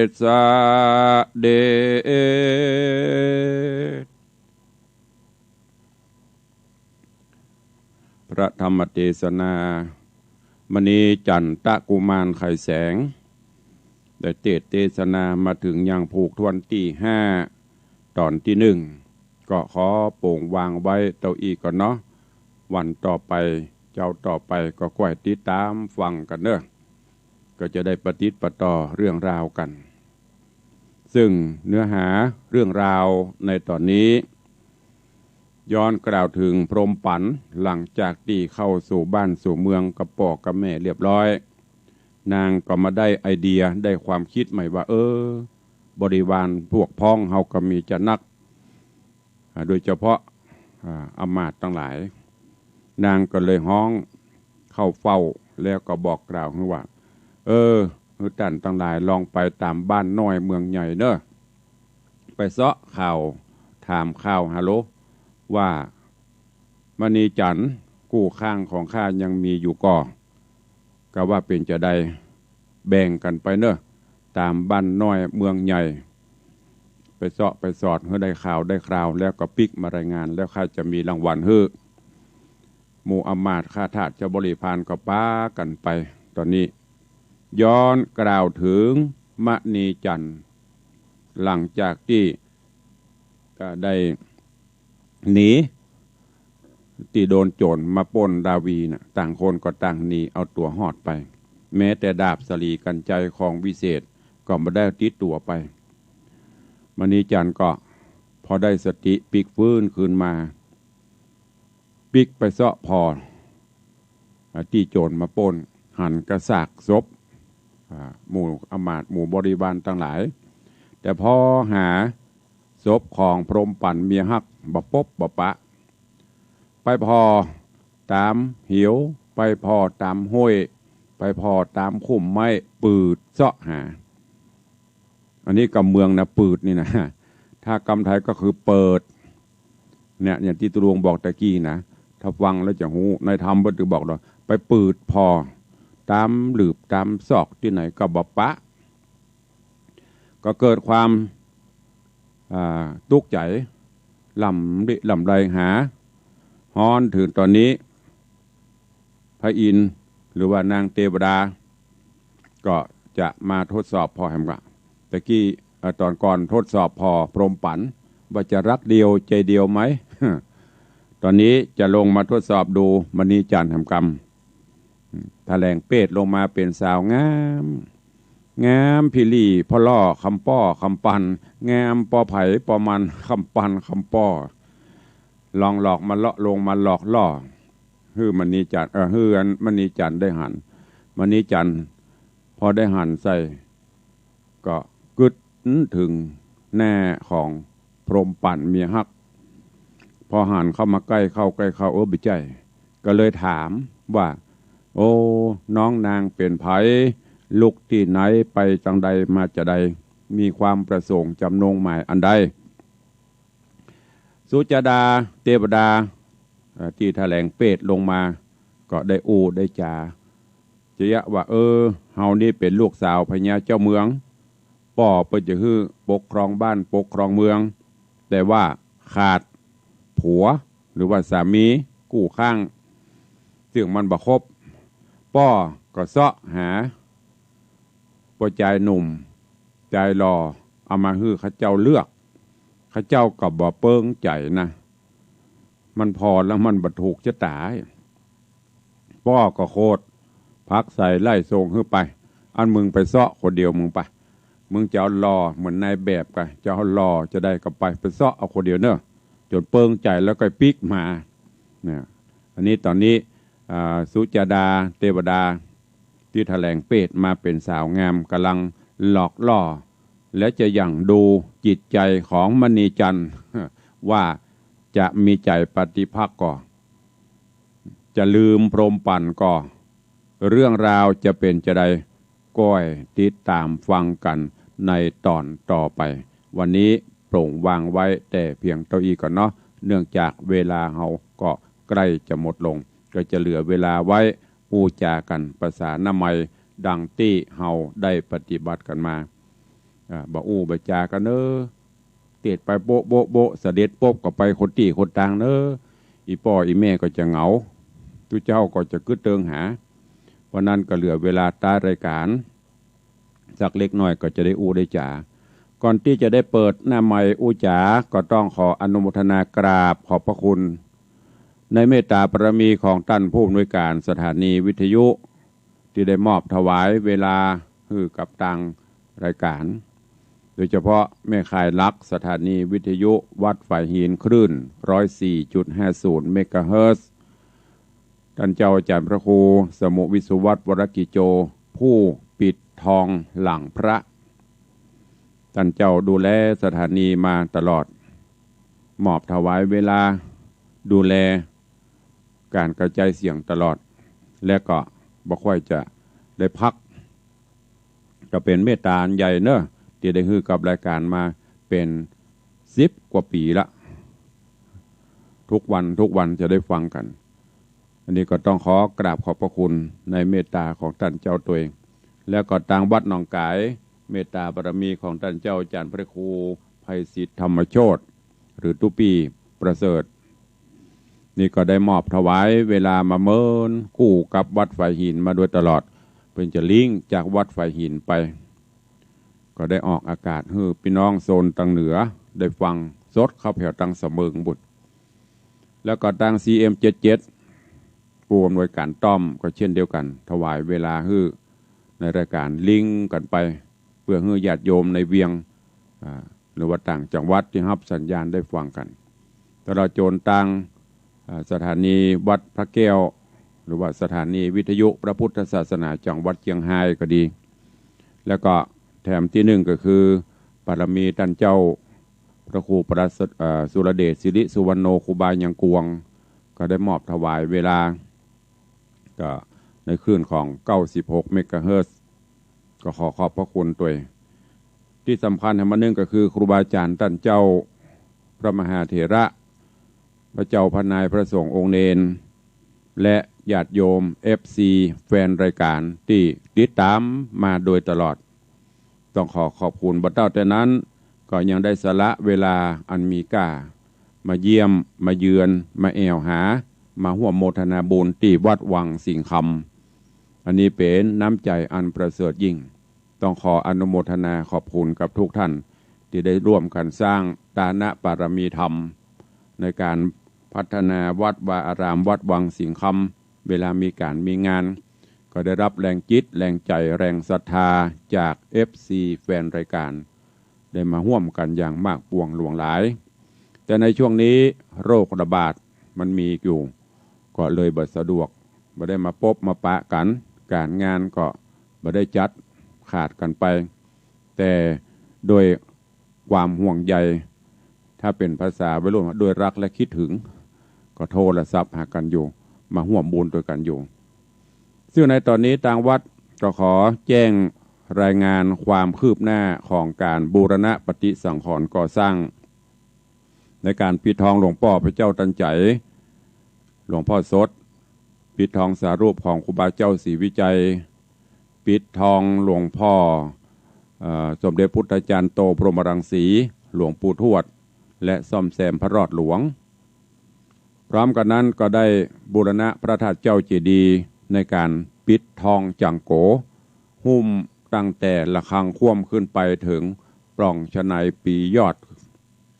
จเสด็จ พระธรรมเตสนา มณีจันตะกุมารไขแสง ได้เตสน์เตสนามาเถิงยังผูกถ้วนตี้ห้า ต๋อนตี้นึ่ง ก็ขอโป๋งวางไว้เต้าอี้ก่อนเนาะ วันต่อไป เจ๊าต่อไปก็ก้อยติดต๋ามฟังกั๋นเนาะ ก็จะได้ปะติดปะต่อเรื่องราวกั๋น ซึ่งเนื้อหาเรื่องราวในต๋อนนี้ ย้อนกล่าวเถิงพรหมปั๋น หลังจากตี้เข้าสู่บ้านสู่เมืองกับป้อกับแม่เรียบร้อย นางก็มาได้ไอเดีย ได้ความกึ๊ดใหม่ว่า เออ บริวารพวกพ้องเฮาก็มีจะนัก อ่า โดยเฉพาะ อ่า อำมาตย์ตังหลาย นางก็เลยฮ้องเข้าเฝ้า แล้วก็บอกกล่าวหื้อว่า เออ หื้อต้านตังหลายลองไปต๋ามบ้านน้อยเมืองใหญ่เนาะ ไปเซาะข่าวถามข่าวหาโล ว่ามณีจันทร์กู้ข้างของข้ายังมีอยู่ก่อ กาว่าเป๋นจาใด แบ่งกั๋นไปเนาะ ต๋ามบ้านน้อยเมืองใหญ่ ไปเซาะไปสอดหื้อได้ข่าวได้คราว แล้วก็ปิ๊กมารายงาน แล้วข้าจะมีรางวัลหื้อ หมู่อำมาตย์ข้าทาสเจ้าบริพารก็ปากั๋นไป ต๋อนนี้ ย้อนกล่าวเถิงมณีจันทร์ หลังจากตี้ อ่า ได้หนี ตี้โดนโจ๋รมาป้นราวีน่ะ ต่างคนก็ต่างหนีเอาตั๋วฮอดไป แม้แต่ดาบสะหลีกัญไชยของวิเศษก็บ่ได้ติดตั๋วไป มณีจันทร์ก็พอได้สติปิ๊กฟื้นคืนมา ปิ๊กไปเซาะผ่อ อ่า ตี้โจ๋รมาป้น หันกระซากศพ อ่า หมู่อำมาตย์หมู่บริวารตังหลาย แต่ผ่อหาศพของพรหมปั๋นเมียฮักบ่ปบบ่ปะ ไปผ่อต๋ามเหว ไปผ่อต๋ามห้วย ไปผ่อต๋ามคุ้มไม้ ปืดเซาะหา อันนี้กำเมืองนะ ปืดนี่นะ ถ้ากำไทยก็คือเปิด เนี่ย อย่างตี้ตุ๊ลุงบอกตะกี้นะ ถ้าฟังแล้วจะฮู้ ในธรรมเปิ้นตึงบอกเนาะ ไปปืดผ่อต๋ามหลืบต๋ามซอกตี้ไหนก็บ่ปะ ก็เกิดความ อ่า ตุ๊กใจ๋ ล่ำริล่ำไรหา ฮ้อนเถิงต๋อนนี้ พระอินทร์หรือว่านางเตวดา ก็จะมาทดสอบผ่อแหมก่อ ตะกี้ เอ่อ ต๋อนก่อนทดสอบผ่อพรหมปั๋น ว่าจะรักเดียวใจเดียวไหม ต๋อนนี้จะลงมาทดสอบดูมณีจันทร์แหมกำ แถลงเปรตลงมาเป๋นสาวงาม งามผิลี่ผ่อล่อ คำป้อคำปัน งามปอไผปอมัน คำปันคำป้อ ลองหลอกมาเลาะลงมาหลอกล่อ หื้อมณีจันทร์ เอ่อ หื้ออันมณีจันทร์ได้หัน มณีจันทร์พอได้หันใส่ ก็กึ๊ดเถิงหน้าของพรหมปั๋นเมียฮัก พอหันเข้ามาใก้เข้าใก้เข้า เออ บ่ใจ้ ก็เลยถามว่า โอ้ น้องนางเป๋นใผ ลุกตี้ไหน ไปจังใดมาจาใด มีความประสงค์จำนงหมายอันใด สุจาดาเตวดา เอ่อ ตี้แถลงเปรตลงมา ก็ได้อู้ได้จ๋า จะยะว่า เออ เฮานี่เป๋นลูกสาวพญาเจ้าเมือง ป้อเปิ้นจะหื้อปกครองบ้านปกครองเมือง แต่ว่าขาดผัวหรือว่าสามีกู้ข้าง ซึ่งมันบ่ครบ ป้อก็เซาะหา ป้อจายหนุ่ม จายหล่อ เอามาหื้อข้าเจ้าเลือก ข้าเจ้าก็บ่เปิงใจ๋นะ มันผ่อแล้วมันบ่ถูกจะต๋าย ป้อก็โคตร ผลักใส่ไล่ส่งหื้อไป อันมึงไปเซาะคนเดียวมึงไป มึงจะเอาหล่อเหมือนนายแบบกะ จะเอาหล่อจะใดก็ไป ไปเซาะเอาคนเดียวเนาะ จ๋นเปิงใจ๋แล้วก็ปิ๊กมา เนี่ย อันนี้ต๋อนนี้ อ่า สุจาดาเตวดา ตี้แถลงเปรตมาเป๋นสาวงาม ก่ำลังหลอกล่อ และจะหยั่งดูจิตใจ๋ของมณีจันทร์ ว่าจะมีใจ๋ปฏิภักษ์ก่อ จะลืมพรหมปั่นก่อ เรื่องราวจะเป๋นจาใด ก้อยติดต๋ามฟังกั๋นในต๋อนต่อไป วันนี้โปร่งวางไว้แต่เพียงเต้าอี้ก่อนเนาะ เนื่องจากเวลาเฮาก็ใก้จะหมดลง ก็จะเหลือเวลาไว้อู้จ๋ากั๋นภาษาหน้าใหม่ ดังตี้เฮาได้ปฏิบัติกั๋นมา อ่า บ่อู้บ่จ๋ากั๋นเน่อ เตศน์ไปโบ๊ะโบ๊ะโบ๊ะ เสด็จป๊บก็ไปคนตี้คนตางเน่อ อี่ป้ออี่แม่ก็จะเหงา ตุ๊เจ้าก็จะกึ๊ดเติงหา เพราะนั้นก็เหลือเวลาต้านรายก๋าน สักเล็กน้อยก็จะได้อู้ได้จ๋า ก่อนตี้จะได้เปิดหน้าไมค์อู้จ๋า ก็ต้องขออนุโมทนากราบขอบพระคุณ ในเมตตาบารมีของต้านผู้อำนวยการสถานีวิทยุ ตี้ได้มอบถวายเวลาหื้อกับตางรายก๋าน โดยเฉพาะแม่ข่ายหลักสถานีวิทยุวัดฝายหิน คลื่น ร้อยสี่จุดห้าศูนย์ เมกะเฮิรตซ์ ต้านเจ้าอาจ๋ารย์พระครูสมุห์วิสุวัฒน์ วรกิจโจ ผู้ปิดทองหลังพระ ต้านเจ้าดูแลสถานีมาตลอด มอบถวายเวลาดูแลก๋านกระจายเสียงตลอด และก็บ่ค่อยจะได้พัก ก็เป๋นเมตตาอันใหญ่เน่อ ตี้ได้หื้อกับรายก๋านมาเป๋นสิบกว่าปี๋ละ ทุกวันทุกวันจะได้ฟังกั๋น อันนี้ก็ต้องขอกราบขอบพระคุณในเมตตาของต้านเจ้าตวย แล้วก็ตางวัดหนองก๋าย เมตตาบารมีของต้านเจ้าอาจ๋ารย์พระครูไพศิษฐธรรมโชติ หรือตุ๊ปี้ประเสริฐ นี่ก็ได้มอบถวายเวลามาเมินกู้กับวัดฝายหินมาโดยตลอด เปิ้นจะลิงก์จากวัดฝายหินไป ก็ได้ออกอากาศหื้อปี้น้องโซนตางเหนือได้ฟังสดเข้าแผวตางสะเมิงบุตร แล้วก็ตาง ซีเอ็มเจ็ดเจ็ด ผู้อำนวยก๋านต้อมก็เช่นเดียวกั๋น ถวายเวลาหื้อในรายก๋านลิงก์กั๋นไป เปื้อหื้อญาติโยมในเวียง อ่า หรือว่าต่างจังหวัดตี้ฮับสัญญาณได้ฟังกั๋น ตลอดจ๋นตาง อ่า สถานีวัดพระแก้ว หรือว่าสถานีวิทยุพระพุทธศาสนาจังหวัดเจียงฮายก็ดี แล้วก็แถมตี้นึ่งก็คือ บารมีต้านเจ้าพระครูประเสริฐ เอ่อ สุรเดช สิริสุวรรณโณ ครูบายังกวง ก็ได้มอบถวายเวลา ก็ในคลื่นของ เก้าสิบหก เมกะเฮิรตซ์ ก็ขอขอบพระคุณตวย ตี้สำคัญแหมอันนึ่งก็คือครูบาอาจ๋ารย์ต้านเจ้า พระมหาเถระ พระเจ้าพระนายพระสงฆ์องค์เณร และญาติโยม เอฟซี แฟนรายก๋านตี้ติดต๋ามมาโดยตลอด ต้องขอขอบคุณบ่เต้าแต่นั้น ก็ยังได้สละเวลาอันมีก้า มาเยี่ยม มาเยือน มาแอ่วหา มาฮ่วมโมทนาบุญตี้วัดวังสิงห์คำ อันนี้เป๋นน้ำใจ๋อันประเสริฐยิ่ง ต้องขออนุโมทนาขอบคุณกับทุกท่าน ตี้ได้ร่วมกั๋นสร้างตานบารมีธรรม ในก๋านพัฒนาวัดวาอารามวัดวังสิงห์คำ เวลามีก๋านมีงาน ก็ได้ฮับแรงจิตแรงใจ๋แรงศรัทธาจาก เอฟซี แฟนรายก๋าน ได้มาฮ่วมกั๋นอย่างมากปวงหลวงหลาย แต่ในช่วงนี้โรคระบาดมันมีอยู่ ก็เลยบ่สะดวก บ่ได้มาปบมาปะกั๋น ก๋านงานก็บ่ได้จัด ขาดกั๋นไป แต่ด้วยความห่วงใย ถ้าเป๋นภาษาวัยรุ่นว่าด้วยรักและคิดถึง ก็โทรศัพท์หากั๋นอยู่ มาฮ่วมบุญตวยกั๋นอยู่ ซึ่งในต๋อนนี้ตางวัดก็ขอแจ้งรายงานความคืบหน้าของก๋านบูรณะปฏิสังขรณ์ก่อสร้าง ในก๋านปิดทองหลวงป้อพระเจ้าตันใจ๋ หลวงพ่อสด ปิดทองสารูปของครูบาเจ้าศรีวิชัย ปิดทองหลวงพ่อ เอ่อ สมเด็จพุทธาจารย์โตพรหมรังสี หลวงปู่ทวด และซ่อมแซมพระรอดหลวง พร้อมกั๋นนั้นก็ได้บูรณะพระธาตุเจ้าเจดีย์ในก๋านปิดทองจังโก๋ หุ้มตั้งแต่ระฆังค่วมขึ้นไปเถิงปล่องชะไนปียอด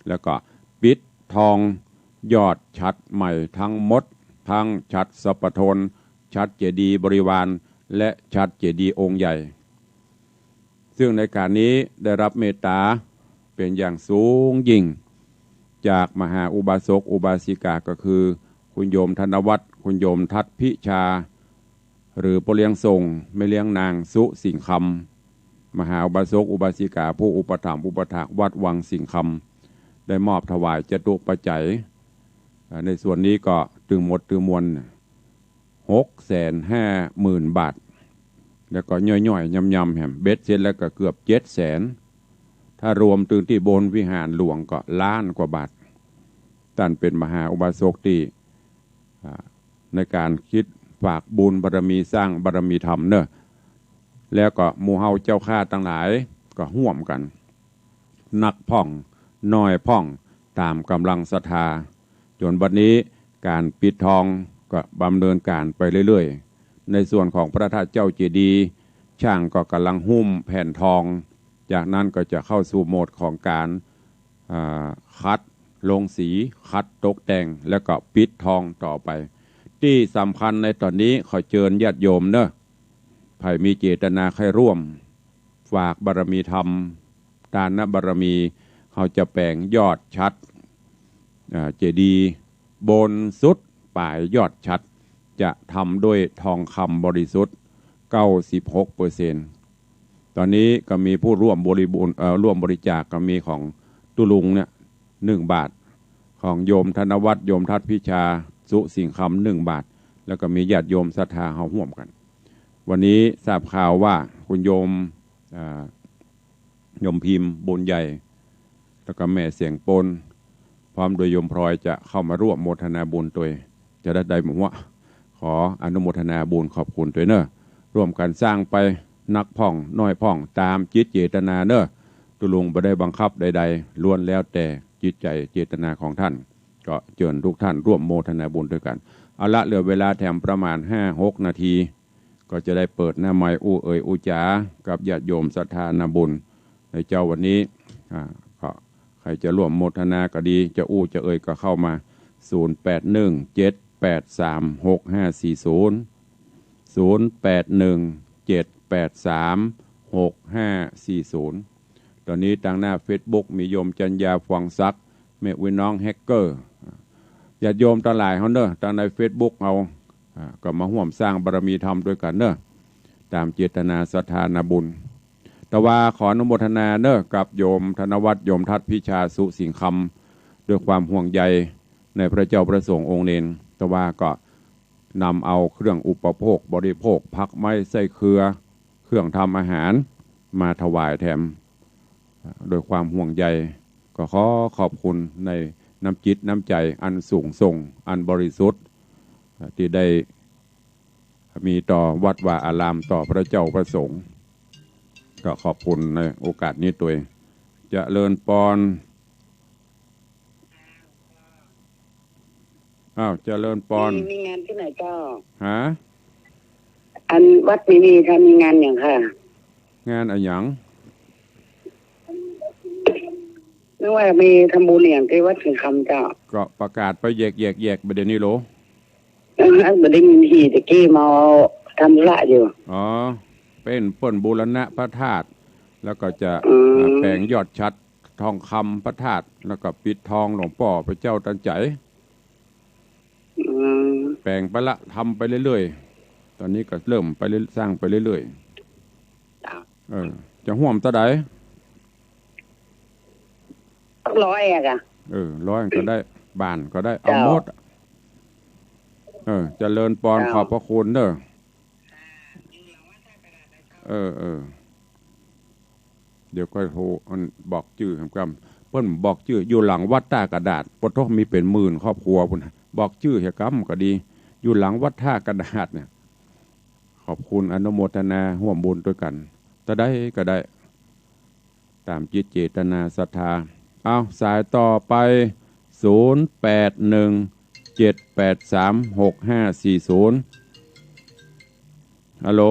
แล้วก็ปิดทองยอดฉัตรใหม่ทั้งหมด ทั้งฉัตรสัพพะทน ฉัตรเจดีย์บริวาร และฉัตรเจดีย์องค์ใหญ่ ซึ่งในก๋านนี้ได้ฮับเมตต๋าเป๋นอย่างสูงยิ่ง จากมหาอุบาสกอุบาสิกาก็คือ คุณโยมธนวัฒน์ คุณโยมทัศน์พิชา หรือป้อเลี้ยงส่ง แม่เลี้ยงนางสุสิงห์คำ มหาอุบาสกอุบาสิกา ผู้อุปถัมภ์อุปถากวัดวังสิงห์คำ ได้มอบถวายจตุปัจจัย อ่า ในส่วนนี้ก็ตึงหมดตึงมวล หกแสนห้าหมื่นบาท แล้วก็ย่อยๆ ย่ำๆ แหม เบ็ดเสร็จแล้วก็เกือบเจ็ดแสน ถ้ารวมตึงตี้บนวิหารหลวงก็ล้านกว่าบาท ต้านเป๋นมหาอุบาสกตี้ อ่า ในก๋านกึ๊ดฝากบุญบารมี สร้างบารมีธรรมเนาะ แล้วก็หมู่เฮาเจ้าข้าตังหลายก็ฮ่วมกั๋น นักพ่อง น้อยพ่อง ต๋ามก๋ำลังศรัทธา จ๋นบัดนี้ก๋านปิดทองก็ดำเนินก๋านไปเรื่อยๆ ในส่วนของพระธาตุเจ้าเจดีย์ ช่างก็ก่ำลังหุ้มแผ่นทอง จากนั้นก็จะเข้าสู่โหมดของก๋าน อ่า ขัดลงสี ขัดตกแต่ง แล้วก็ปิดทองต่อไป ตี้สำคัญในต๋อนนี้ขอเจิญญาติโยมเนาะ ใผมีเจตนาใค่ฮ่วม ฝากบารมีธรรม ตานบารมี เฮาจะแป๋งยอดฉัตร อ่า เจดีย์บนสุดป๋ายยอดฉัตร จะทำด้วยทองคำบริสุทธิ์ เก้าสิบหกเปอร์เซ็นต์ ต๋อนนี้ก็มีผู้ฮ่วมบริบุญ เอ่อ ฮ่วมบริจาคก็มีของตุ๊ลุงเนี่ย หนึ่งบาท ของโยมธนวัฒน์ โยมทัศน์พิชา สุสิงห์คำ หนึ่งบาท แล้วก็มีญาติโยมศรัทธาเฮาฮ่วมกั๋น วันนี้ทราบข่าวว่าคุณโยม อ่า โยมพิมพ์ บุญใหญ่ แล้วก็แม่เสียงปน พร้อมโดยโยมพลอยจะเข้ามาร่วมโมทนาบุญตวย จะได้ ได้หมู่ฮะ ขออนุโมทนาบุญขอบคุณตวยเนาะ ร่วมกั๋นสร้างไป นักพ่อง น้อยพ่อง ต๋ามจิตเจตนาเนาะ ตุ๊ลุงบ่ได้บังคับใดๆ ล้วนแล้วแต่จิตใจ๋เจตนาของต้าน ก็เจิญทุกท่านร่วมโมทนาบุญตวยกั๋น เอาละ เหลือเวลาแถมประมาณห้าหกนาที ก็จะได้เปิดหน้าไมค์อู้เอ่ยอู้จ๋ากับญาติโยมศรัทธานาบุญในเจ๊าวันนี้ อ่า ก็ใผจะร่วมโมทนาก็ดี จะอู้จะเอ่ยก็เข้ามา ศูนย์แปดหนึ่ง เจ็ดแปดสาม หกห้าสี่ศูนย์ ศูนย์แปดหนึ่ง เจ็ดแปดสาม หกห้าสี่ศูนย์ ต๋อนนี้ตางหน้าเฟซบุ๊กมีโยมจัญญา ฟวงศักดิ์ แม่อุ๊ยน้องแฮกเกอร์ ญาติโยมตังหลายเฮาเนาะ ตางในเฟซบุ๊กเฮา อ่า ก็มาฮ่วมสร้างบารมีธรรมตวยกั๋นเนาะ ต๋ามเจตนาศรัทธานาบุญ แต่ว่าขออนุโมทนาเนาะ กับโยมธนวัฒน์ โยมทัศน์พิชา สุสิงห์คำ ด้วยความห่วงใยในพระเจ้าพระสงฆ์องค์เณร แต่ว่าก็นำเอาเครื่องอุปโภคบริโภค ผักไม้ไส้เครือ เครื่องทำอาหาร มาถวายแถม โดยความห่วงใย ก็ขอขอบคุณในน้ำจิตน้ำใจ๋อันสูงส่ง อันบริสุทธิ์ ตี้ได้มีต่อวัดวาอาราม ต่อพระเจ้าพระสงฆ์ ก็ขอบคุณในโอกาสนี้ตวย เจริญปอน อ้าว เจริญปอน มี มีงานตี้ไหนเจ้า ฮะ อันวัดนี้มี ถ้ามีงานหยังค่ะ งานอะหยัง นึกว่ามีทำบุญอะหยังตี้วัดสิงห์คำเจ้า ก็ประกาศไปแยกๆๆ บ่าเดี๋ยวนี้โหล เออ บ่ได้ยินทีตะกี้มาทำธุระอยู่ อ๋อ เปิ้น เปิ้นบูรณะพระธาตุ แล้วก็จะ อืม อ่า แป๋งยอดฉัตรทองคำพระธาตุ แล้วก็ปิดทองหลวงป้อพระเจ้าตันใจ๋ อืม แป๋งไปละ ทำไปเรื่อยๆ ต๋อนนี้ก็เริ่มไปเรื่อย สร้างไปเรื่อยๆ เจ้า เออ จะฮ่วมเต้าใด สักร้อยอะจ้ะ เออ ร้อยก็ได้ บาทก็ได้ เอา เจ้า หมด เออ เจริญปอน เจ้า ขอบพระคุณเนาะ เออ เออ เดี๋ยวก็โทร อัน บอกจื้อแหมกำ เปิ้นบอกจื้อ อยู่หลังวัดต้ากระดาษ ปะโธ่ มีเป๋นหมื่นครอบครัวปู้น บอกจื้อแหมกำก็ดี อยู่หลังวัดต้ากระดาษเนี่ย ขอบคุณอนุโมทนาฮ่วมบุญตวยกั๋น เต้าใดก็ได้ ต๋ามจิตเจตนาศรัทธา เอา สายต่อไป ศูนย์แปดหนึ่ง เจ็ดแปดสาม หกห้าสี่ศูนย์ ฮัลโหล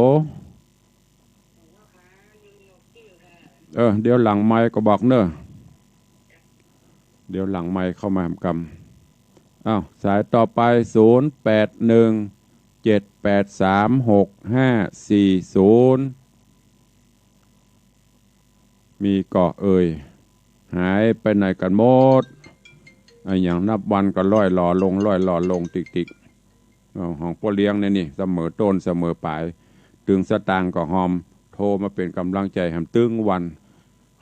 เออ เดี๋ยวหลังไมค์ก็บอกเนาะ เดี๋ยวหลังไมค์เข้ามาแหมกำ อ้าว สายต่อไป ศูนย์แปดหนึ่ง เจ็ดแปดสาม หกห้าสี่ศูนย์ มีก่อเอ่ย หายไปไหนกั๋นหมด อะหยังนับวันก็ล่อยหล่อลง ล่อยหล่อลงติ๊กๆ เออ ของป้อเลี้ยงเนี่ยนี่ เสมอต้นเสมอป๋าย ตึงสตางค์ก็ฮอม โทรมาเป๋นก๋ำลังใจ๋แหมตึงวัน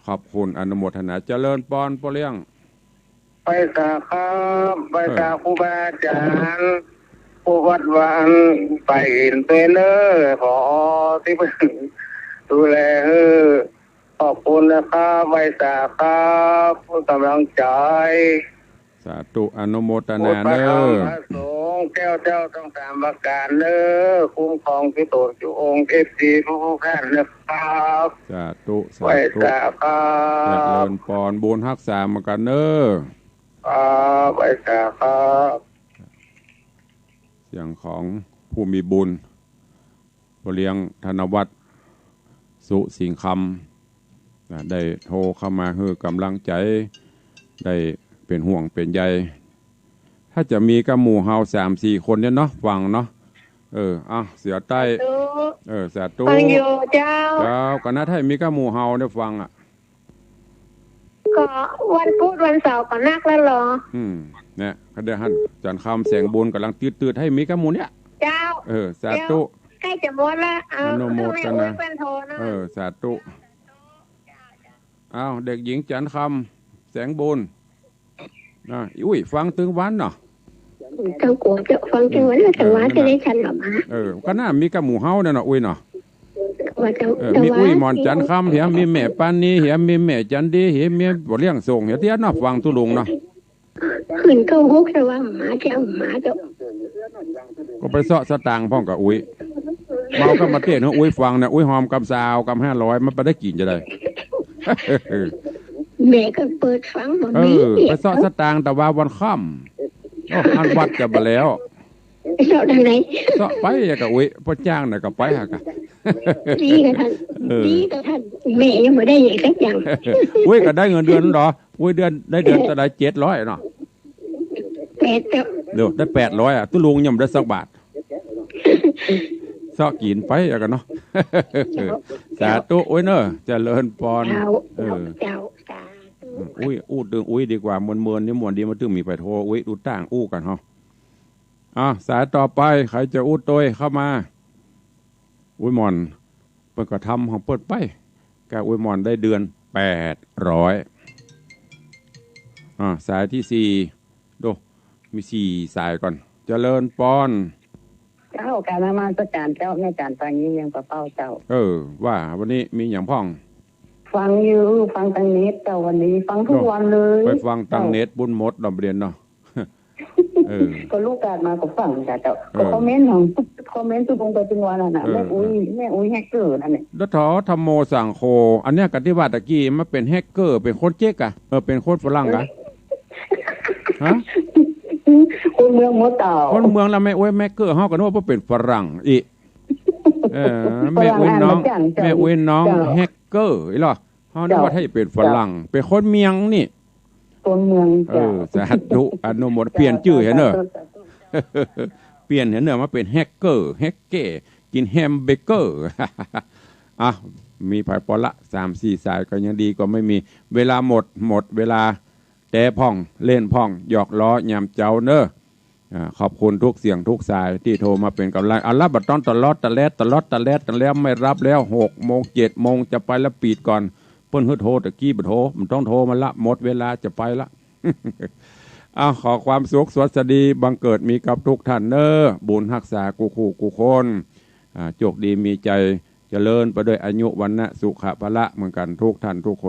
ขอบคุณอนุโมทนา เจริญปอนป้อเลี้ยง ไหว้สาครับ ไหว้สา เออ ครูบาอาจ๋ารย์ ผู้วัดวาอั้นไปเห็นตวยเน่อ ผอ ตี้เปิ้นดูแลหื้อ ขอบคุณนะครับ ไหว้สาครับ ผู้ก๋ำลังใจ๋ สาธุ อนุโมทนาเน่อ คุณพระธรรมพระสงฆ์ แก้วเจ้าทั้งสามประก๋านเน่อ คุ้มครองตี้ตนจุองค์ เอฟซี ทุกๆ ท่านนะครับ สาธุ สาธุ ไหว้สาครับ เจริญปอน บุญฮักษาเหมือนกั๋นเน่อ ครับ ไหว้สาครับ เสียงของผู้มีบุญ ป้อเลี้ยงธนวัฒน์ สุสิงห์คำ นะ ได้โทรเข้ามาหื้อก๋ำลังใจ๋ ได้เป๋นห่วงเป๋นใย ถ้าจะมีก้าหมู่เฮาสามสี่คนเนี่ยเนาะ ฟังเนาะ เออ อ่ะ เสือใต้ สาธุ เออ สาธุ ฟังอยู่เจ้า เจ้า ก็น่าถ้ามีก้าหมู่เฮาเนี่ยฟังอะ ก็วันพุธวันเสาร์ก็นักแล้วเหรอ อืม เนี่ย ก็เดี๋ยวหัน จันทร์คำแสงบุญก๋ำลังตืดๆ ให้มีก้าหมู่เนี่ย เจ้า เออ สาธุ เดี๋ยวใกล้จะหมดละ เอา อนุโมทนา เพื่อนโทรนะ เออ สาธุ อ้าว เด็กหญิงจันทร์คำแสงบุญ นะ อุ้ย ฟังตึงวันเนาะ ตึงกั๋วเจ้า ฟังตึงวัน อืม แล้วแต่ว่า เออ นั่นน่ะ จะได้ฉันหรอมะ เออ ก็น่ามีก้าหมู่เฮาเนี่ยเนาะ อุ้ยเนาะ ว่าจะ เออ แต่ว่า มีอุ้ยหม่อนจันทร์คำ เหีย มีแม่ปานี เหีย มีแม่จันดี เหีย มีป้อเลี้ยงส่ง เหีย เตี้ยเนาะ ฟังตุ๊ลุงเนาะ ขึ้นเก้าหก แต่ว่าหมาเจ้า หมาเจ้า ก็ไปเซาะสตางค์พ่องกับอุ้ย เมาก็มาเต้นหื้ออุ้ยฟังเนี่ย อุ้ยหอมกำซาว กำห้าร้อย มันไปได้กิ๋นจะได้ แม่ก็เปิดฟังบ่ เออ มี ไปเซาะสตางค์แต่ว่าวันค่ำ โอ้ อันวัดจะบ่แล้ว เซาะตางไหน เซาะไปกับอุ้ย ป้อจ้างน่ะก็ไปหากะ ดีกับท่าน เออ ดีกับท่าน แม่ยังบ่ได้หยังสักอย่าง อุ้ยก็ได้เงินเดือนเหรอ อุ้ยเดือน ได้เดือนเต้าใด เจ็ดร้อยเนาะ แปดเจ้า เดี๋ยวได้แปดร้อยอะ ตุ๊ลุงยังบ่ได้สักบาท เซาะกิ๋นไปแล้วกั๋นเนาะ สาธุ อุ้ยเน่อ เจริญปอน เจ้า เออ เจ้า สาธุ อุ้ย อู้ตึงอุ้ยดีกว่า เมินๆ นี่ม่วนดี มันตึงมีไปโทร อุ้ย ดูตั้งอู้กั๋นเฮา อ่ะ สายต่อไป ใผจะอู้ตวยเข้ามา อุ้ยหม่อน เปิ้นก็ทำของเปิ้นไป ก็อุ้ยหม่อนได้เดือนแปดร้อย อ่ะ สายตี้สี่ โด มีสี่สายก่อน เจริญปอน เจ้า กราบนมัสก๋านเจ้า แม่จ๋ารย์ปานี เวียงป่าเป้าเจ้า เออ ว่าวันนี้มีหยังพ่อง ฟังอยู่ ฟังตางเน็ตเจ้า วันนี้ฟังทุกวันเลย ไปฟังตางเน็ตบุญหมดดอมเรียนเนาะ เออ ก็ลูกกาดมาก็ฟังจ้ะเจ้า เออ ก็คอมเมนต์ของ คอมเมนต์ตุ๊ลุงไปตึงวันนั่นน่ะ เออ แม่อุ๊ย เออ แม่อุ๊ยแฮกเกอร์นั่นแหละ แล้วถอ ธัมโมสังโฆ อันเนี้ยกะตี้ว่าตะกี้มันเป๋นแฮกเกอร์ เป๋นคนเจ๊กอะ เออ เป๋นคนฝรั่งกะ ฮะ คนเมืองหมดเจ้า คนเมืองละแม่อุ๊ย แฮกเกอร์ เฮาก็นึกว่าเป๋นฝรั่งอีก เออ แม่อุ๊ยน้อง ฝรั่งอ่านมาจังเจ้า แม่อุ๊ยน้อง เจ้า แฮกเกอร์อีหรอ เฮานึกว่า เจ้า ถ้าเป๋นฝรั่ง เจ้า เป๋นคนเมียงนี่ คนเมือง เออ เจ้า สาธุ อนุโมท เปลี่ยนจื้อเหียเน่อ สาธุ เปลี่ยนเหียเน่อ มาเป๋นแฮกเกอร์ แฮกเก้ กิ๋นแฮมเบอร์เกอร์ อ่ะ มีผายปอละ สามสี่สายก็ยังดีกว่าไม่มี เวลาหมด หมดเวลา แต๊พ่อง เล่นพ่อง หยอกล้อยามเจ๊าเน่อ อ่า ขอบคุณทุกเสียงทุกสายตี้โทรมาเป๋นก๋ำลัง อ่ะ รับบ่ต้องตะลอดตะแลด ตะลอดตะแลด ตะแลดไม่รับแล้ว หกโมง เจ็ดโมงจะไปแล้ว ปิดก่อน เปิ้นหื้อโทรตะกี้บ่โทร บ่ต้องโทรมาละ หมดเวลาจะไปละ อ่ะ ขอความสุขสวัสดีบังเกิดมีกับทุกท่านเน่อ บุญฮักษากู้คู่กู้คน อ่า โจคดีมีใจ๋ เจริญไปด้วยอายุ วรรณะ สุขะ พละ เหมือนกั๋นทุกท่านทุกคน